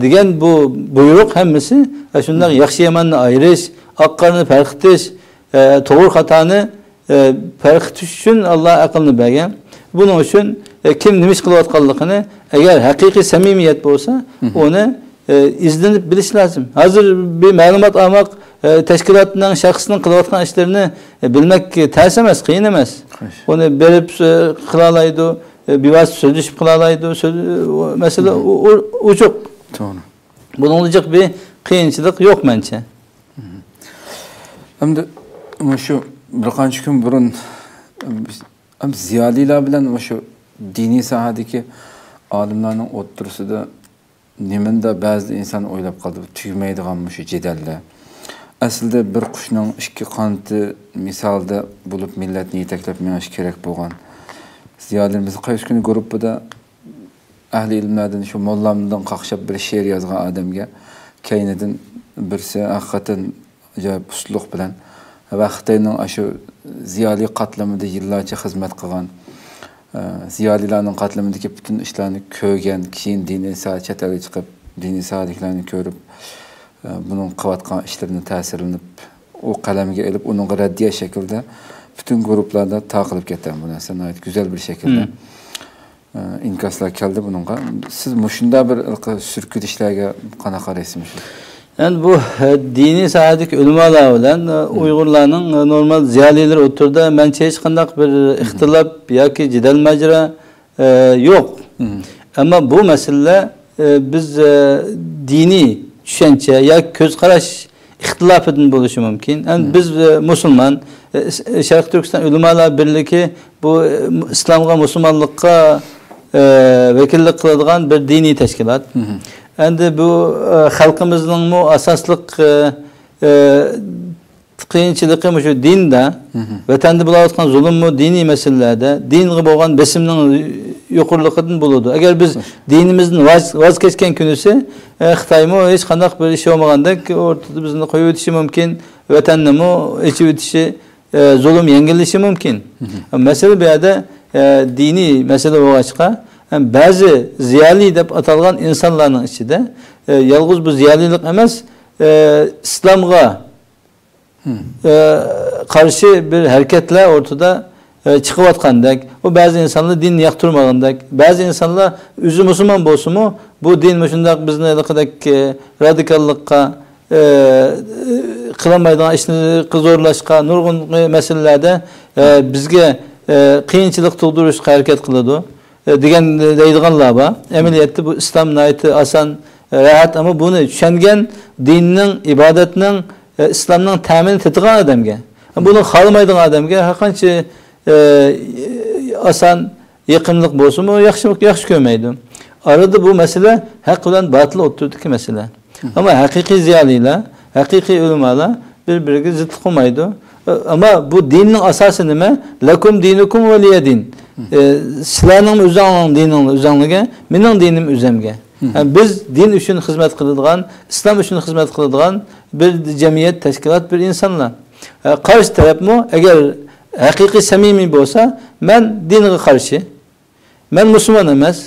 دېگەن بۇ بۇيرۇق ھەممىسى، ئە، شۇنداق ياخشى ياماننى ئايرىش، ئاق قارىنى پەرقىتىش، ئە، توغرا خاتانى، ئە، پەرقىتىش ئۈچۈن ئاللا ئەقىلنى بەرگەن. بۇنىڭ ئۈچۈن، ئە، كىم نېمە ئىش قىلىۋاتقانلىقىنى، ئەگەر ھەقىقىي سەمىمىيەت بولسا، ئۇنى، ئە، ئىزدىنىپ بىلىش لازىم. ھازىر بىر مەلۇمات ئالماق، ئە، تەشكىلاتنىڭ، شەخسنىڭ قىلىۋاتقان ئىشلىرىنى، ئە، بىلمەك تەس ئەمەس، قىيىن ئەمەس. خوش. ئۇنى بېرىپ، ئە، قىلالايدۇ، ئە، بىۋاسىتە سۆزلىشىپ قىلالايدۇ. سۆز-، ئۇ مەسىلە ئۇ-، ئۇ-، ئوچۇق. توغرا. بۇنىڭدا جىق بىر قىيىنچىلىق يوق مەنچە. ئەمدى مۇشۇ بىر قانچە كۈن بۇرۇن، ئەم، زىيالىيلار بىلەن مۇشۇ دىنىي ساھەدىكى ئالىملارنىڭ ئوتتۇرىسىدا نېمىندە بەزىدە ئىنسان ئويلاپ قالدى، بۇ تۈگىمەيدىغان مۇشۇ جېدەللەر. ئەسلىدە بىر قۇشنىڭ ئىككى قانىتى مىسالىدا بولۇپ، مىللەتنى يېتەكلەپ مېڭىش كېرەك بولغان زىيالىيلىرىمىز قايسى كۈنى گۇرۇپپىدا ئەھلى ئىلىملەردىن شۇ موللامدىن قاقشاپ بىر شېئىر يازغان ئادەمگە كەينىدىن بىرسى ھەقىقەتەن ئاجايىپ ئۇستىلىق بىلەن ۋە خىتاينىڭ ئاشۇ زىيالىي قاتلىمىدا يىللارچە خىزمەت قىلغان، ئە، زىيالىيلارنىڭ قاتلىمىدىكى پۈتۈن ئىشلارنى كۆرگەن، كېيىن دىنىي ساھە، چەت ئەلگە چىقىپ، دىنىي ساھەدىكىلەرنى كۆرۈپ، ئە، بۇنىڭ قىلىۋاتقان ئىشلىرىدىن تەسىرلىنىپ، ئۇ قەلەمگە ئېلىپ، ئۇنىڭغا رەددىيە شەكلىدە پۈتۈن گۇرۇپلاردا تارقىلىپ كەتكەن بۇ نەرسە ناھايىتى گۈزەل بىر شەكىلدە. مم. ئە، ئىنكاسلار كەلدى بۇنىڭغا. سىز مۇشۇنداق بىر ھېلىقى سۈركىلىشلەرگە قانداق قارايسىز مۇشۇ؟ ئەمدى بۇ، ئە، دىنىي ساھەدىكى ئۆلىمالار بىلەن، ئە، مم. ئۇيغۇرلارنىڭ، ئە، نورمال زىيالىيلىرى ئوتتۇرىدا مەنچە ھېچقانداق بىر مم. ئىختىلاپ ياكى جېدەل ماجىرا، ئە، يوق. مم. ئەمما بۇ مەسىلىلەر، ئە، بىز، ئە، دىنىي چۈشەنچە ياكى كۆز قاراش ئىختىلاپىدىن بولۇشى مۇمكىن. ئەمدى مم. بىز، ئە، مۇسۇلمان، ئە، ئىس-، شەرقىي تۈركىستان ئۆلىمالار بىرلىكى بۇ، ئە، ئىسلامغا، مۇسۇلمانلىققا، ئە، ۋەكىللىك قىلىدىغان بىر دىنىي تەشكىلات. مم. ئەمدى بۇ، ئە، خەلقىمىزنىڭمۇ ئاساسلىق، ئە، ئە، قىيىنچىلىقى مۇشۇ دىندا، مم. ۋەتەندە بولۇۋاتقان زۇلۇممۇ دىنىي مەسىلىلەردە، دىنغا بولغان بېسىمنىڭ يۇقىرىلىقىدىن بولىدۇ. ئەگەر بىز دىنىمىزدىن ۋاز، ۋاز كەچكەن كۈنىسى، ئە، خىتايمۇ ھېچقانداق بىر ئىش بولمىغاندەك ئورتىدا بىزنى قويۇۋېتىشى مۇمكىن، ۋەتەننىمۇ ئېچىۋېتىشى، ئە، زۇلۇم يەڭگىللىشى مۇمكىن. مم. مەسىلە بۇ يەردە، ئە، دىنىي مەسىلە بولغاچقا، ھەم بەزى زىيالىي دەپ ئاتالغان ئىنسانلارنىڭ ئىچىدە، ئە، يالغۇز بۇ زىيالىيلىق ئەمەس، ئە، ئىسلامغا، مم. ئە، قارشى بىر ھەرىكەتلەر ئوتتۇرىدا، ئە، چىقىۋاتقاندەك، ئۇ بەزى ئىنسانلار دىننى ياقتۇرمىغاندەك، بەزى ئىنسانلار ئۆزى مۇسۇلمان بولسىمۇ، بۇ دىن مۇشۇنداق بىزنى ھېلىقىدەك، ئە، رادىكاللىققا، ئە، قىلالمايدىغان ئىشنى زورلاشقا، نۇرغۇن مەسىلىلەردە، ئە، بىزگە، ئە، قىيىنچىلىق تۇغدۇرۇشقا ھەرىكەت قىلىدۇ، ئە، دېگەن دەيدىغانلار بار. ئەمەلىيەتتە بۇ ئىسلام ناھايىتى ئاسان، راھەت، ئەمما بۇنى چۈشەنگەن، دىننىڭ، ئىبادەتنىڭ، ئە، ئىسلامنىڭ تەمىنى تېتىغان ئادەمگە، بۇنى خالىمايدىغان ئادەمگە ھەر قانچە، ئە، ئاسان، يېقىملىق بولسىمۇ ياخشى، ياخشى كۆرمەيدۇ. ئارىدا بۇ مەسىلە ھەق بىلەن باتىل ئوتتۇرىدىكى مەسىلە. مم. ئەمما ھەقىقىي زىيالىيلار، ھەقىقىي ئۆلىمالار بىر-بىرىگە زىتلىق قىلمايدۇ. ئەمما بۇ دىننىڭ ئاساسى نېمە؟ لەكۇم دىنۇكۇم ۋەلىيە دىن. مم. ئە، سىلەرنىڭ ئۆزۈڭلارنىڭ دىنىڭلار ئۆزۈڭلارگە، مېنىڭ دىنىم ئۆزەمگە. مم. ھە، بىز دىن ئۈچۈن خىزمەت قىلىدىغان، ئىسلام ئۈچۈن خىزمەت قىلىدىغان بىر جەمئىيەت، تەشكىلات، بىر ئىنسانلار. ئە، قارشى تەرەپمۇ ئەگەر ھەقىقىي سەمىمىي بولسا، مەن دىنغا قارشى، مەن مۇسۇلمان ئەمەس،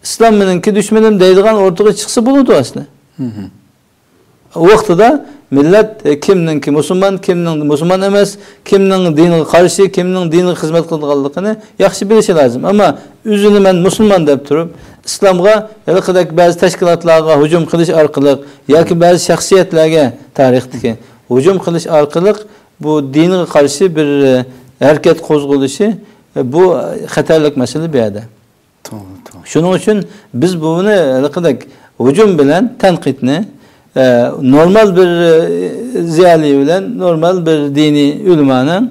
ئىسلام مېنىڭكى دۈشمىنىم دەيدىغان ئوتتۇرىغا چىقسا بولىدۇ ئەسلى. مم. ئۇ ۋاقتىدا مىللەت، ئە، كىمنىڭكى مۇسۇلمان، كىمنىڭ مۇسۇلمان ئەمەس، كىمنىڭ دىنىغا قارشى، كىمنىڭ دىنىغا خىزمەت قىلىدىغانلىقىنى ياخشى بىلىشى لازىم. ئەمما ئۆزىنى مەن مۇسۇلمان دەپ تۇرۇپ، ئىسلامغا ھېلىقىدەك بەزى تەشكىلاتلارغا ھۇجۇم قىلىش ئارقىلىق ياكى بەزى شەخسىيەتلەرگە تارىختىكى ھۇجۇم قىلىش ئارقىلىق بۇ دىنغا قارشى بىر، ئە، ھەرىكەت قوزغىلىشى، ئە، بۇ خەتەرلىك مەسىلە بۇ يەردە. توغرا، توغرا. شۇنىڭ ئۈچۈن بىز بۇنى ھېلىقىدەك ھۇجۇم بىلەن تەنقىدنى، ئە، نورمال بىر، ئە، زىيالىي بىلەن نورمال بىر دىنىي ئۆلىمانىڭ،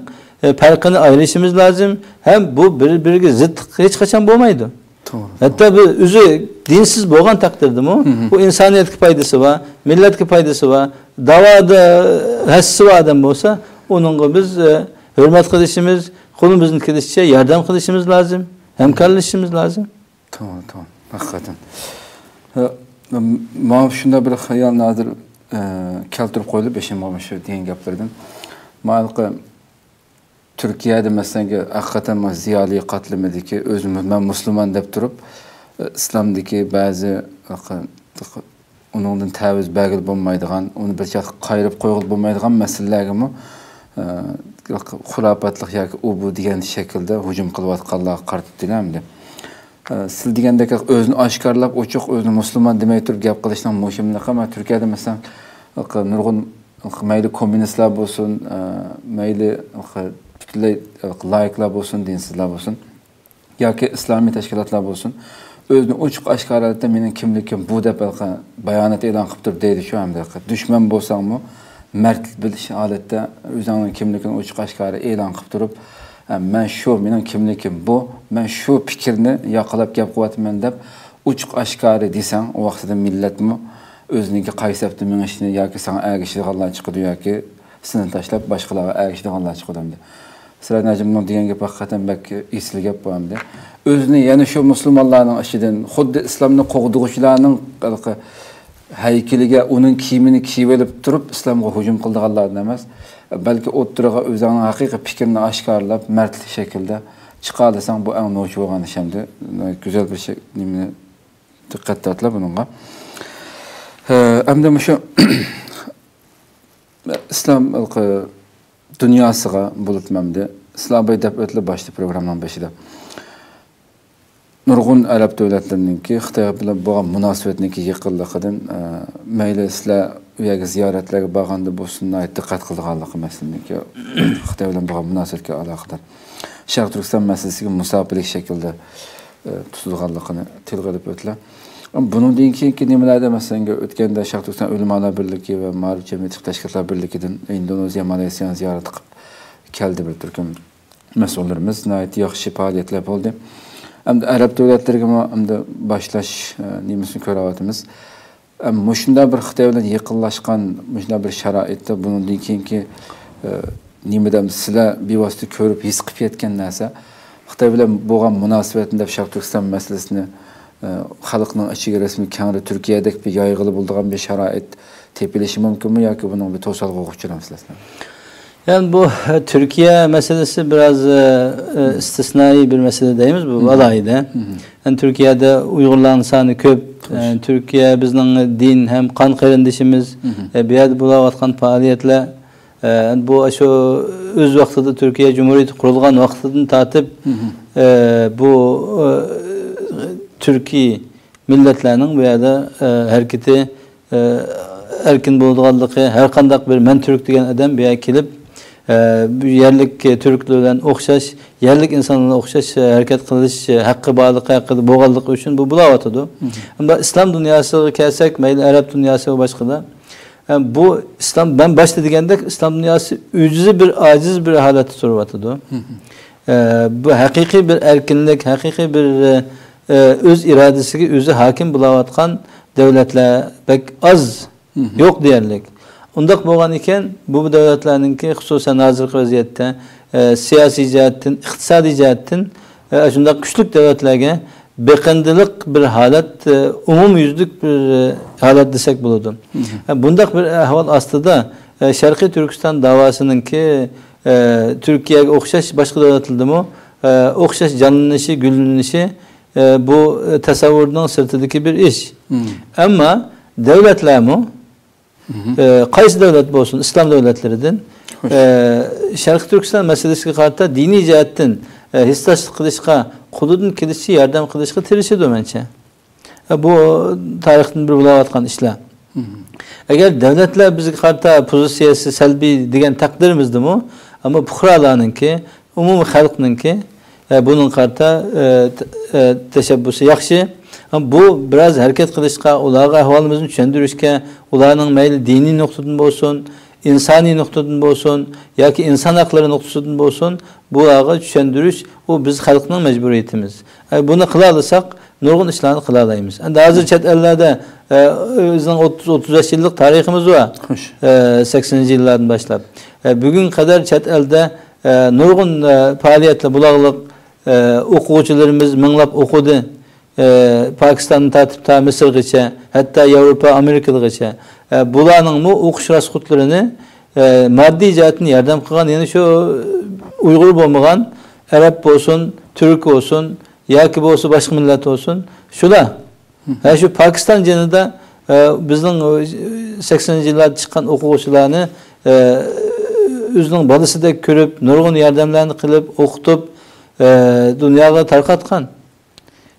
ئە، پەرقىنى ئايرىشىمىز لازىم. ھەم بۇ بىر-بىرىگە زىتلىق ھېچقاچان بولمايدۇ. توغرا، ھەتتا توغرا. بۇ ئۆزى دىنسىز بولغان تەقدىردىمۇ، مم. بۇ ئىنسانىيەتكە پايدىسى بار، مىللەتكە پايدىسى بار، داۋادا ھەسسىسى بار ئادەم بولسا، ئۇنىڭغا بىز، ئە، ھۆرمەت قىلىشىمىز، قولىمىزدىن كېلىشىچە ياردەم قىلىشىمىز لازىم، ھەمكارلىشىشىمىز لازىم. توغرا، توغرا. ھەقىقەتەن. ئە، م-، ماڭا شۇنداق بىر خىيال ھازىر، ئە، كەلتۈرۈپ قويۇلۇپ بېشىمغا مۇشۇ دېگەن گەپلىرىدىن. مانا ھېلىقى تۈركىيەدە، مەسىلەن، ھەقىقەتەن مانا زىيالىي قاتلىمىدىكى ئۆزىمۇ مەن مۇسۇلمان دەپ تۇرۇپ، ئىسلامدىكى بەزى ئۇنىڭدىن تەۋۇز بەرگىلى بولمايدىغان، ئۇنى بىر چەتكە قايرىپ قويغىلى بولمايدىغان مەسىلىلەرگىمۇ، ئە، خۇراپاتلىق ياكى ئۇ بۇ دېگەن شەكىلدە ھۇجۇم قىلىۋاتقانلارغا قارىتىپ دېگەن ئەمدى. ئە، سىز دېگەندەك ئۆزىنى ئاشكارىلاپ، ئوچۇق ئۆزىنى مۇسۇلمان دېمەي تۇرۇپ گەپ قىلىشنىڭ مۇھىملىقى، مانا تۈركىيەدە، مەسىلەن، نۇرغۇن مەيلى كوممۇنىستلار بولسۇن، ئە، مەيلى پۈتۈنلەي لايىكلار بولسۇن، دىنسىزلار بولسۇن، ياكى ئىسلامىي تەشكىلاتلار بولسۇن، ئۆزىنى ئوچۇق ئاشكارا ھالەتتە مېنىڭ كىملىكىم بۇ دەپ ھېلىقى بايانات ئېلان قىلىپ تۇرۇپ دەيدۇ شۇ ھەمدە. دۈشمەن بولساڭمۇ مەرد بىلىش ھالەتتە ئۆزۈڭنىڭ كىملىكىنى ئوچۇق ئاشكارا ئېلان قىلىپ تۇرۇپ، «ھە، مەن شۇ، مېنىڭ كىملىكىم بۇ، مەن شۇ پىكىرنى ياقىلاپ گەپ قىلىۋاتىمەن» دەپ ئوچۇق ئاشكارا دېسەڭ، ئۇ ۋاقتىدا مىللەتمۇ ئۆزىنىڭكى قايسى سەپتە مېڭىشىنى ياكى ساڭا ئەگىشىدىغانلار چىقىدۇ ياكى سېنى تاشلاپ باشقىلارغا ئەگىشىدىغانلار چىقىدۇ ئەمدى. سىلەر نەجىمنىڭ دېگەن گېپى ھەقىقەتەن بەك ئېسىل گەپ بۇ ئەمدى. ئۆزىنى يەنە شۇ مۇسۇلمانلارنىڭ ئىچىدىن خۇددى ئىسلامنى قوغدىغۇچىلارنىڭ ھەيكىلىگە ئۇنىڭ كىيىمىنى كىيىۋېلىپ تۇرۇپ ئىسلامغا ھۇجۇم قىلىدىغانلاردىن ئەمەس، بەلكى ئوتتۇرىغا ئۆزۈڭنىڭ ھەقىقىي پىكرىنى ئاشكارىلاپ، مەردلىك شەكىلدە چىقالىساڭ، بۇ ئەڭ نوچى بولغان ئىش ئەمدى. گۈزەل بىر شەي-، نېمىنى دىققەت تارتىلا بۇنىڭغا. ھە، ئەمدى مۇشۇ ئىسلام ھېلىقى دۇنياسىغا بولۇپمۇ ئەمدى سىلەر بىر دەپ ئۆتتىلە باشتا پروگراممىنىڭ بېشىدا. نۇرغۇن ئەرەب دۆلەتلىرىنىڭكى خىتاي بىلەن بولغان مۇناسىۋەتنىڭكى يېقىنلىقىدىن، ئە، مەيلى سىلەر ئۇ يەرگە زىيارەتلەرگە بارغاندا بولسۇن، ناھايىتى دىققەت قىلىدىغانلىقى مەسىلىنىڭكى خىتاي بىلەن بولغان مۇناسىۋەتكە ئالاقىدار شەرقىي تۈركىستان مەسىلىسىگە مۇساپىلىك شەكىلدە، ئە، تۇتىدىغانلىقىنى تىلغا ئېلىپ ئۆتتىلە. بۇنىڭدىن كېيىنكى نېمىلەردە، مەسىلەن، ئۆتكەندە شەرقىي تۈركىستان ئۆلىمالار بىرلىكى ۋە مائارىپ جەمئىيىتى تەشكىلاتلار بىرلىكىدىن ئىندونېزىيە، مالايسىيانى زىيارەت قىلىپ كەلدى بىر تۈركۈم مەسئۇللىرىمىز. ناھايىتى ياخشى پائالىيەتلەر بولدى. ئەمدى ئەرەب دۆلەتلىرىگىمۇ ئەمدى باشلاش، ئە، نېمىسىنى كۆرۈۋاتىمىز. ئەم، مۇشۇنداق بىر خىتاي بىلەن يېقىنلاشقان، مۇشۇنداق بىر شارائىتتا بۇنىڭدىن كېيىنكى، ئە، نېمىدە سىلەر بىۋاسىتە كۆرۈپ، ھېس قىلىپ يەتكەن نەرسە، خىتاي بىلەن بولغان مۇناسىۋەتنى دەپ شەرقىي تۈركىستان مەسىلىسىنى، ئە، خەلقنىڭ ئىچىگە رەسمىي كەڭرى تۈركىيەدەك بىر يايغىلى بولىدىغان بىر شارائىت تېپىلىشى مۇمكىنمۇ ياكى بۇنىڭ بىر توسالغۇغا ئۇچرامسىز؟ يەنى بۇ، ئە، تۈركىيە مەسىلىسى بىراز، ئە، ئە، ئىستىسنائىي بىر مەسىلە دەيمىز، بۇ ئالاھىدە. يەنى تۈركىيەدە ئۇيغۇرلارنىڭ سانى كۆپ. ئە، تۈركىيە بىزنىڭ دىن ھەم قان قېرىندىشىمىز. ئە، بۇ يەردە بولۇۋاتقان پائالىيەتلەر، ئە، بۇ شۇ ئۆز ۋاقتىدا تۈركىيە جۇمھۇرىيىتى قۇرۇلغان ۋاقتىدىن تارتىپ، ئە، بۇ، ئە، تۈركىي مىللەتلەرنىڭ بۇ يەردە، ئە، ھەرىكىتى، ئە، ئەركىن بولىدىغانلىقى، ھەر قانداق بىر مەن تۈرك دېگەن ئادەم بۇ يەرگە كېلىپ، ئە، بۇ يەرلىك، ئە، تۈركلەر بىلەن ئوخشاش، يەرلىك ئىنسانلار بىلەن ئوخشاش، ئە، ھەرىكەت قىلىش، ئە، ھەققى بارلىقى ھەققىدە بولغانلىقى ئۈچۈن بۇ بولاۋاتىدۇ. ئەمما ئىسلام دۇنياسىغا كەلسەك، مەيلى ئەرەب دۇنياسى ۋە باشقىدا، ئە، بۇ ئىسلام، مەن باشتا دېگەندەك، ئىسلام دۇنياسى ئۆزى بىر ئاجىز بىر ھالەتتە تۇرۇۋاتىدۇ. ئە، بۇ ھەقىقىي بىر ئەركىنلىك، ھەقىقىي بىر، ئە، ئۆز ئىرادىسىگە ئۆزى ھاكىم بولاۋاتقان دۆلەتلەر بەك ئاز، يوق دېيەرلىك. ئۇنداق بولغان ئىكەن، بۇ دۆلەتلەرنىڭكى، خۇسۇسەن، ھازىرقى ۋەزىيەتتە، ئە، سىياسىي جەھەتتىن، ئىقتىسادىي جەھەتتىن، ئە، شۇنداق كۈچلۈك دۆلەتلەرگە بېقىندىلىق بىر ھالەت، ئە، ئومۇميۈزلۈك بىر، ئە، ھالەت دېسەك بولىدۇ. ئە، بۇنداق بىر ئەھۋال ئاستىدا، ئە، شەرقىي تۈركىستان داۋاسىنىڭكى، ئە، تۈركىيەگە ئوخشاش باشقا دۆلەتلەردىمۇ، ئە، ئوخشاش جانلىنىشى، گۈللىنىشى، ئە، بۇ، ئە، تەسەۋۋۇرنىڭ سىرتىدىكى بىر ئىش. ئەمما دۆلەتلەرمۇ، ئە، قايسى دۆلەت بولسۇن، ئىسلام دۆلەتلىرىدىن، ئە، شەرقىي تۈركىستان مەسىلىسىگە قارىتا دىنىي جەھەتتىن، ئە، ھېسداشلىق قىلىشقا، قولىدىن كېلىشىچە ياردەم قىلىشقا تىرىشىدۇ مەنچە. ئە، بۇ تارىختىن بىر بولاۋاتقان ئىشلار. ئەگەر دۆلەتلەر بىزگە قارىتا پوزىتسىيەسى سەلبىي دېگەن تەقدىرىمىزدىمۇ، ئەمما پۇقرالارنىڭكى، ئومۇمىي خەلقنىڭكى، ئە، بۇنىڭغا قارىتا، ئە، ت-، ئە، تەشەببۇسى ياخشى. ئەمما بۇ بىراز ھەرىكەت قىلىشقا، ئۇلارغا ئەھۋالىمىزنى چۈشەندۈرۈشكە، ئۇلارنىڭ مەيلى دىنىي نۇقتىدىن بولسۇن، ئىنسانىي نۇقتىدىن بولسۇن ياكى ئىنسان ھەقلىرى نۇقتىسىدىن بولسۇن، بۇلارغا چۈشەندۈرۈش، ئۇ بىز خەلقنىڭ مەجبۇرىيىتىمىز. ئە، بۇنى قىلالىساق، نۇرغۇن ئىشلارنى قىلالايمىز. ئەمدى ھازىر چەت ئەللەردە، ئە، بىزنىڭ ئوتتۇز، ئوتتۇز بەش يىللىق تارىخىمىز بار. ئە، سەكسىنىنچى يىللاردىن باشلاپ. ئە، بۈگۈنگە قەدەر چەت ئەلدە، ئە، نۇرغۇن، ئە، پائالىيەتلەر بولاغلىق، ئە، ئوقۇغۇچىلىرىمىز مىڭلاپ ئوقۇدى. ئە، پاكىستاندىن تارتىپ تا مىسىرغىچە، ھەتتا ياۋروپا، ئامېرىكىغىچە. ئە، بۇلارنىڭمۇ ئوقۇش راسخوتلىرىنى، ئە، ماددىي جەھەتتىن ياردەم قىلغان يەنە شۇ ئۇيغۇر بولمىغان، ئەرەب بولسۇن، تۈرك بولسۇن، ياكى بولسا باشقا مىللەت بولسۇن، شۇلار. ھە، شۇ پاكىستان جېنىدا، ئە، بىزنىڭ، ئە، سەكسىنىنچى يىللاردا چىققان ئوقۇغۇچىلارنى، ئە، ئۆزىنىڭ بالىسىدەك كۆرۈپ، نۇرغۇن ياردەملەرنى قىلىپ، ئوقۇتۇپ، ئە، دۇنياغا تارقاتقان.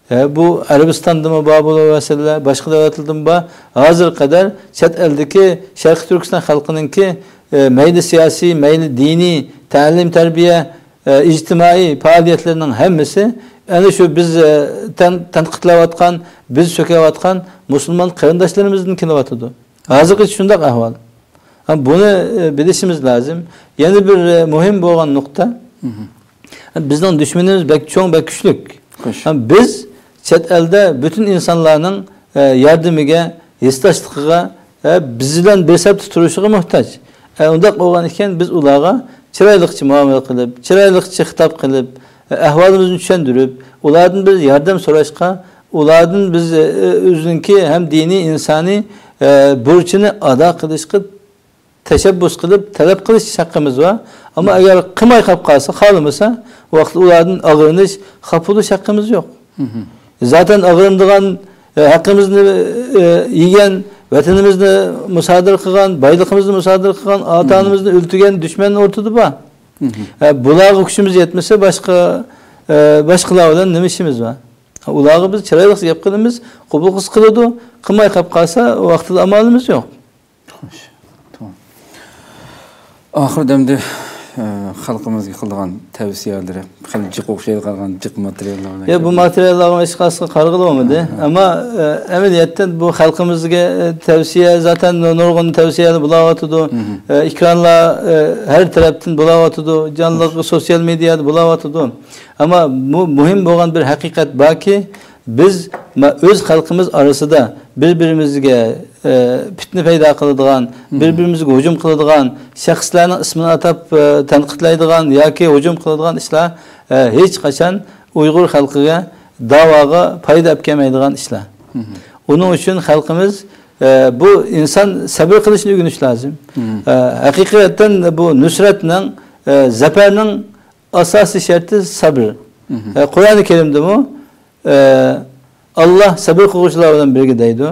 ئە، بۇ ئەرەبىستاندىمۇ بار بۇ مەسىلىلەر، باشقا دۆلەتلەردىمۇ بار. ھازىرغا قەدەر چەت ئەلدىكى شەرقىي تۈركىستان خەلقىنىڭكى، ئە، مەيلى سىياسىي، مەيلى دىنىي، تەلىم، تەربىيە، ئە، ئىجتىمائىي پائالىيەتلىرىنىڭ ھەممىسى ئەنە شۇ بىز، ئە، تەن-، تەنقىدلەۋاتقان، بىز سۆكۈۋاتقان مۇسۇلمان قېرىنداشلىرىمىزدىن كېلىۋاتىدۇ. ھازىرغىچە شۇنداق ئەھۋال. ھە، بۇنى، ئە، بىلىشىمىز لازىم. يەنە بىر، ئە، مۇھىم بولغان نۇقتا. مھم. بىزنىڭ دۈشمىنىمىز بەك چوڭ، بەك كۈچلۈك. خوش. ھە، بىز چەت ئەلدە پۈتۈن ئىنسانلارنىڭ، ئە، ياردىمىگە، ھېسداشلىقىغا، ئە، بىز بىلەن بىر سەپتە تۇرۇشىغا موھتاج. ئە، ئۇنداق بولغان ئىكەن، بىز ئۇلارغا چىرايلىقچە مۇئامىلە قىلىپ، چىرايلىقچە خىتاب قىلىپ، ئە، ئەھۋالىمىزنى چۈشەندۈرۈپ، ئۇلاردىن بىز ياردەم سوراشقا، ئۇلاردىن بىز، ئە، ئۆزىنىڭكى ھەم دىنىي، ئىنسانىي، ئە، بۇرچىنى ئادا قىلىشقا تەشەببۇس قىلىپ، تەلەپ قىلىش ھەققىمىز بار. ئەمما ئەگەر قىلماي قاپ قالسا، خالىمىسا، ۋاقىتتا ئۇلاردىن ئاغرىنىش، خاپا بولۇش ھەققىمىز يوق. مھم. زاتەن ئاغرىنىدىغان، ئە، ھەققىمىزنى، ئە، يېگەن، ۋەتىنىمىزنى مۇسادىرە قىلغان، بايلىقىمىزنى مۇسادىرە قىلغان، ئاتا-ئانىمىزنى ئۆلتۈرگەن دۈشمەن ئوتتۇرىدا بار. مھم. ئە، بۇلارغا كۈچىمىز يەتمىسە، باشقا، ئە، باشقىلار بىلەن نېمە ئىشىمىز بار؟ ئۇلارغا بىز چىرايلىق گەپ قىلىمىز، قوبۇل قىلسا قىلىدۇ، قىلماي قاپ قالسا، ۋاقتىدا ئامالىمىز يوق. خوش، تامام. ئاخىرىدا ئەمدى، ئە، خەلقىمىزگە قىلىدىغان تەۋسىيەلىرى، خېلى جىق ئوخشايدىغان جىق ماتېرىياللار بىلەن يا، بۇ كەلدى. ماتېرىياللارغا ھېچقايسىغا قارىغىلى بولمىدى. ھە، ھە. ئەمما، ئە، ئەمەلىيەتتە بۇ خەلقىمىزگە، ئە، تەۋسىيە، زاتەن نۇرغۇن تەۋسىيەلەر بولاۋاتىدۇ. مھم. ئە، ئېكرانلار، ئە، ھەر تەرەپتىن بولاۋاتىدۇ. جانلىق سوتسىيال مېدىيادا بولاۋاتىدۇ. ئەمما بۇ مۇھىم بولغان بىر ھەقىقەت باركى، بىز ما-، ئۆز خەلقىمىز ئارىسىدا بىر-بىرىمىزگە، ئە، پىتنە پەيدا قىلىدىغان، مم. بىر-بىرىمىزگە ھۇجۇم قىلىدىغان شەخسلەرنىڭ ئىسمىنى ئاتاپ، ئە، تەنقىدلەيدىغان ياكى ھۇجۇم قىلىدىغان ئىشلار، ئە، ھېچقاچان ئۇيغۇر خەلقىگە، داۋاغا پايدا ئەپ كەلمەيدىغان ئىشلار. مم. ئۇنىڭ ئۈچۈن خەلقىمىز، ئە، بۇ ئىنسان سەبرى قىلىشنى ئۆگىنىشى لازىم. مم. ئە، ھەقىقەتەن بۇ نۇسرەتنىڭ، ئە، زەپەرنىڭ ئاساسىي شەرتى سەبر. مم. ئە، قۇرئانى كەرىمدىمۇ، ئە، ئاللا سەبر قىلغۇچىلار بىلەن بىرگە دەيدۇ.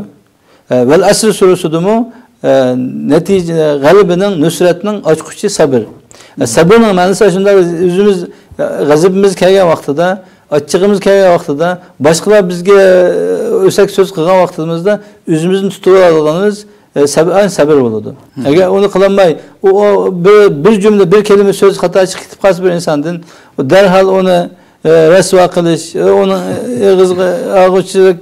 ئە، ۋەل ئەسر سۈرىسىدىمۇ، ئە، نەتىجە، غەلىبىنىڭ، نۇسرەتنىڭ ئاچقۇچى سەبر. ئە، مم. سەبرنىڭ مەنىسى شۇنداق، ئۆزىمىز، ئە، غەزىپىمىز كەلگەن ۋاقتىدا، ئاچچىقىمىز كەلگەن ۋاقتىدا، باشقىلار بىزگە، ئە، ئۆسەك سۆز قىلغان ۋاقتىمىزدا ئۆزىمىزنى تۇتۇۋالغىنىمىز، ئە، سەب-، ئەن سەبر بولىدۇ. مم. ئەگەر ئۇنى قىلالماي، ئۇ، ئۇ بىر، بىر جۈملە، بىر كەلىمە سۆز خاتا چىقىپ كېتىپ قالسا بىر ئىنساندىن، ئۇ دەرھال ئۇنى ئە، رەسۋا قىلىش، ئە، ئۇنىڭ ئېغىزغا ئالغۇچىلىق،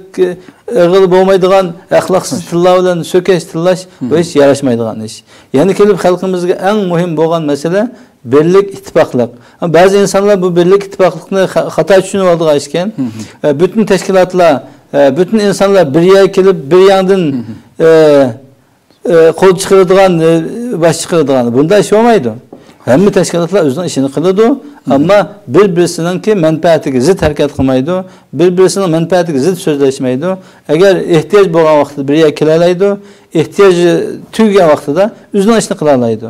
ئېغىل بولمايدىغان ئەخلاقسىز تىللار بىلەن سۆكۈش، تىللاش، بۇ ھېچ ياراشمايدىغان ئىش. يەنە كېلىپ خەلقىمىزگە ئەڭ مۇھىم بولغان مەسىلە بىرلىك، ئىتتىپاقلىق. بەزى ئىنسانلار بۇ بىرلىك، ئىتتىپاقلىقنى خا-، خاتا چۈشىنىۋالىدىغان ئىكەن. ئە، پۈتۈن تەشكىلاتلار، ئە، پۈتۈن ئىنسانلار بىر يەرگە كېلىپ، بىر ياڭدىن، ئە، ئە، قول چىقىرىدىغان، ئە، باش چىقىرىدىغان، بۇنداق ئىش بولمايدۇ. ھەممە تەشكىلاتلار ئۆزىنىڭ ئىشىنى قىلىدۇ، مم. ئەمما بىر-بىرسىنىڭكى مەنپەئەتىگە زىت ھەرىكەت قىلمايدۇ، بىر-بىرسىنىڭ مەنپەئەتىگە زىت سۆزلەشمەيدۇ. ئەگەر ئېھتىياج بولغان ۋاقتىدا بىر يەرگە كېلەلەيدۇ، ئېھتىياج تۈگىگەن ۋاقتىدا ئۆزىنىڭ ئىشىنى قىلالايدۇ.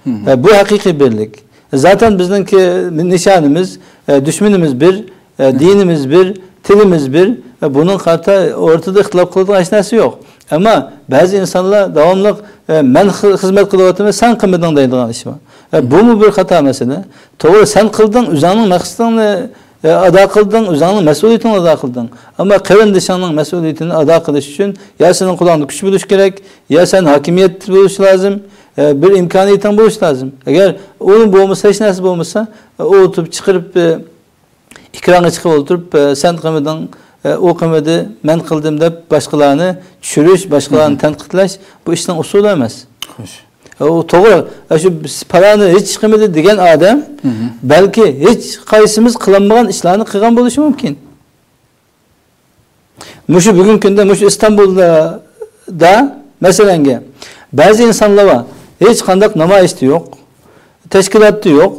مم. ئە، بۇ ھەقىقىي بىرلىك. زاتەن بىزنىڭكى نىشانىمىز، ئە، دۈشمىنىمىز بىر، ئە، دىنىمىز بىر، تىلىمىز بىر، ئە، بۇنىڭ قارىتا ئورتىدا ئىختىلاپ قىلىدىغان ھېچ نەرسە يوق. ئەمما بەزى ئىنسانلار داۋاملىق، ئە، مەن خى-، خىزمەت قىلىۋاتىمەن، سەن قىلمىدىڭ دەيدىغان ئىش بار. ئە، بۇمۇ بىر خاتا مەسىلە. توغرا، سەن قىلدىڭ، ئۆزۈڭنىڭ مەقسىتىڭنى، ئە، ئادا قىلدىڭ، ئۆزۈڭنىڭ مەسئۇلىيىتىڭنى ئادا قىلدىڭ. ئەمما قېرىندىشىڭنىڭ مەسئۇلىيىتىنى ئادا قىلىش ئۈچۈن يا سېنىڭ قولۇڭدا كۈچ بولۇشى كېرەك، يا سەن ھاكىمىيەت بولۇش لازىم، ئە، بىر ئىمكانىيىتىڭ بولۇشى لازىم. ئەگەر ئۇ بولمىسا، ھېچ نەرسە بولمىسا، ئە، ئۇ ئوتۇپ چىقىرىپ، ئە، ئېكرانغا چىقىپ ئولتۇرۇپ، ئە، سەن قىلمىدىڭ، ئە، ئۇ قىلمىدى، مەن قىلدىم دەپ باشقىلارنى چۈشۈرۈش، باشقىلارنى تەنقىدلەش، بۇ ئىشنىڭ ئۇسۇلى ئەمەس. خوش. ئە، ئۇ توغرا. ئە، شۇ بىز پالانى ھېچ قىلمىدى دېگەن ئادەم، بەلكى ھېچ قايسىمىز قىلالمىغان ئىشلارنى قىلغان بولۇشى مۇمكىن. مۇشۇ بۈگۈنكى كۈندە مۇشۇ ئىستانبۇلدا، مەسىلەنگە، بەزى ئىنسانلار بار، ھېچقانداق نامايىشتا يوق، تەشكىلاتتا يوق،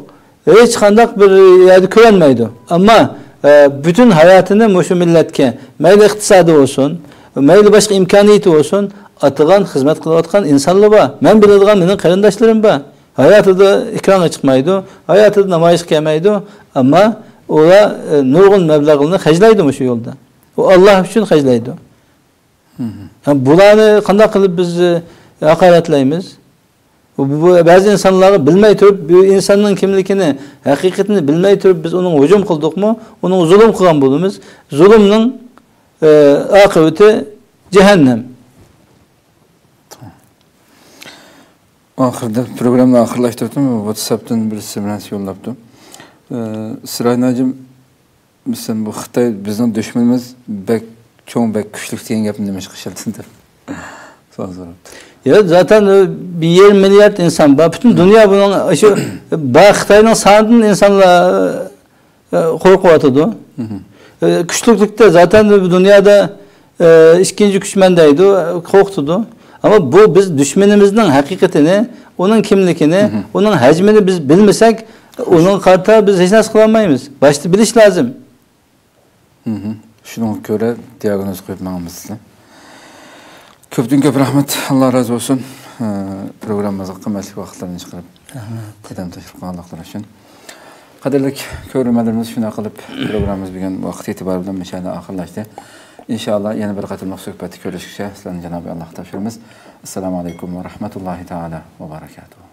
ھېچقانداق بىر يەردە كۆرۈنمەيدۇ. ئەمما، ئە، پۈتۈن ھاياتىنى مۇشۇ مىللەتكە، مەيلى ئىقتىسادى بولسۇن، مەيلى باشقا ئىمكانىيىتى بولسۇن، ئاتىغان، خىزمەت قىلىۋاتقان ئىنسانلار بار. مەن بىلىدىغان مېنىڭ قېرىنداشلىرىم بار. ھاياتىدا ئېكرانغا چىقمايدۇ، ھاياتىدا نامايىشقا كەلمەيدۇ، ئەمما ئۇلار، ئە، نۇرغۇن مەبلەغلىرىنى خەجلەيدۇ مۇشۇ يولدا. ئۇ ئاللا ئۈچۈن خەجلەيدۇ. ھە، بۇلارنى قانداق قىلىپ بىز، ئە، ھاقارەتلەيمىز؟ بۇ، بۇ، بۇ بەزى ئىنسانلارغا بىلمەي تۇرۇپ، بۇ ئىنساننىڭ كىملىكىنى، ھەقىقىتىنى بىلمەي تۇرۇپ بىز ئۇنىڭغا ھۇجۇم قىلدۇقمۇ، ئۇنىڭغا زۇلۇم قىلغان بولىمىز. زۇلۇمنىڭ، ئە، ئاقىۋىتى جەھەننەم. ئاخىرىدا، پروگراممىنى ئاخىرلاشتۇردۇم. ۋاتساپتىن بىرسى ماڭا يوللاپتۇ. ئە، سىراج ناجىم، مىسال، بۇ خىتاي بىزنىڭ دۈشمىنىمىز بەك چوڭ، بەك كۈچلۈك دېگەن گەپنى نېمىشقا ئىشلەتتىڭ دەپ سوئال سوراپتۇ. يا، زاتەن، ئە، بىر يېرىم مىليارد ئىنسان بار. پۈتۈن دۇنيا بۇنىڭ، شۇ، بار خىتاينىڭ سانىدىن ئىنسانلار، ئە، قورقۇۋاتىدۇ. ئە، كۈچلۈكلۈكتە زاتەن بۇ دۇنيادا، ئە، ئىككىنچى كۈچمەن دەيدۇ، قورقۇتىدۇ. ئەمما بۇ بىز دۈشمىنىمىزنىڭ ھەقىقىتىنى، ئۇنىڭ كىملىكىنى، ئۇنىڭ ھەجمىنى بىز بىلمىسەك، ئۇنىڭغا قارىتا بىز ھېچ نەرسە قىلالمايمىز. باشتا بىلىش لازىم. مھم. شۇنىڭغا كۆرە دىياگنوز قويۇپ ماڭىمىز سىزنى. كۆپتىن كۆپ رەھمەت، ئاللا رازى بولسۇن. ئە، پروگراممىمىزغا قىممەتلىك ۋاقىتلىرىنى چىقىرىپ، رەھمەت. قەدەم تەشرىپ قىلغانلىقلىرى ئۈچۈن. قەدىرلىك كۆرۈرمەنلىرىمىز، شۇنداق قىلىپ پروگراممىمىز بۈگۈن ۋاقىت ئېتىبارى بىلەن مۇشۇ يەردە ئاخىرلاشتى. ئىنشائاللا يەنە بىر قېتىملىق سۆھبەتتە كۆرۈشكىچە سىلەرنى جانابى ئاللاغا تاپشۇرىمىز. ئەسسالامۇ ئەلەيكۇم ۋە رەھمەتۇللاھى تائالا ۋە بەرەكاتۇھۇ.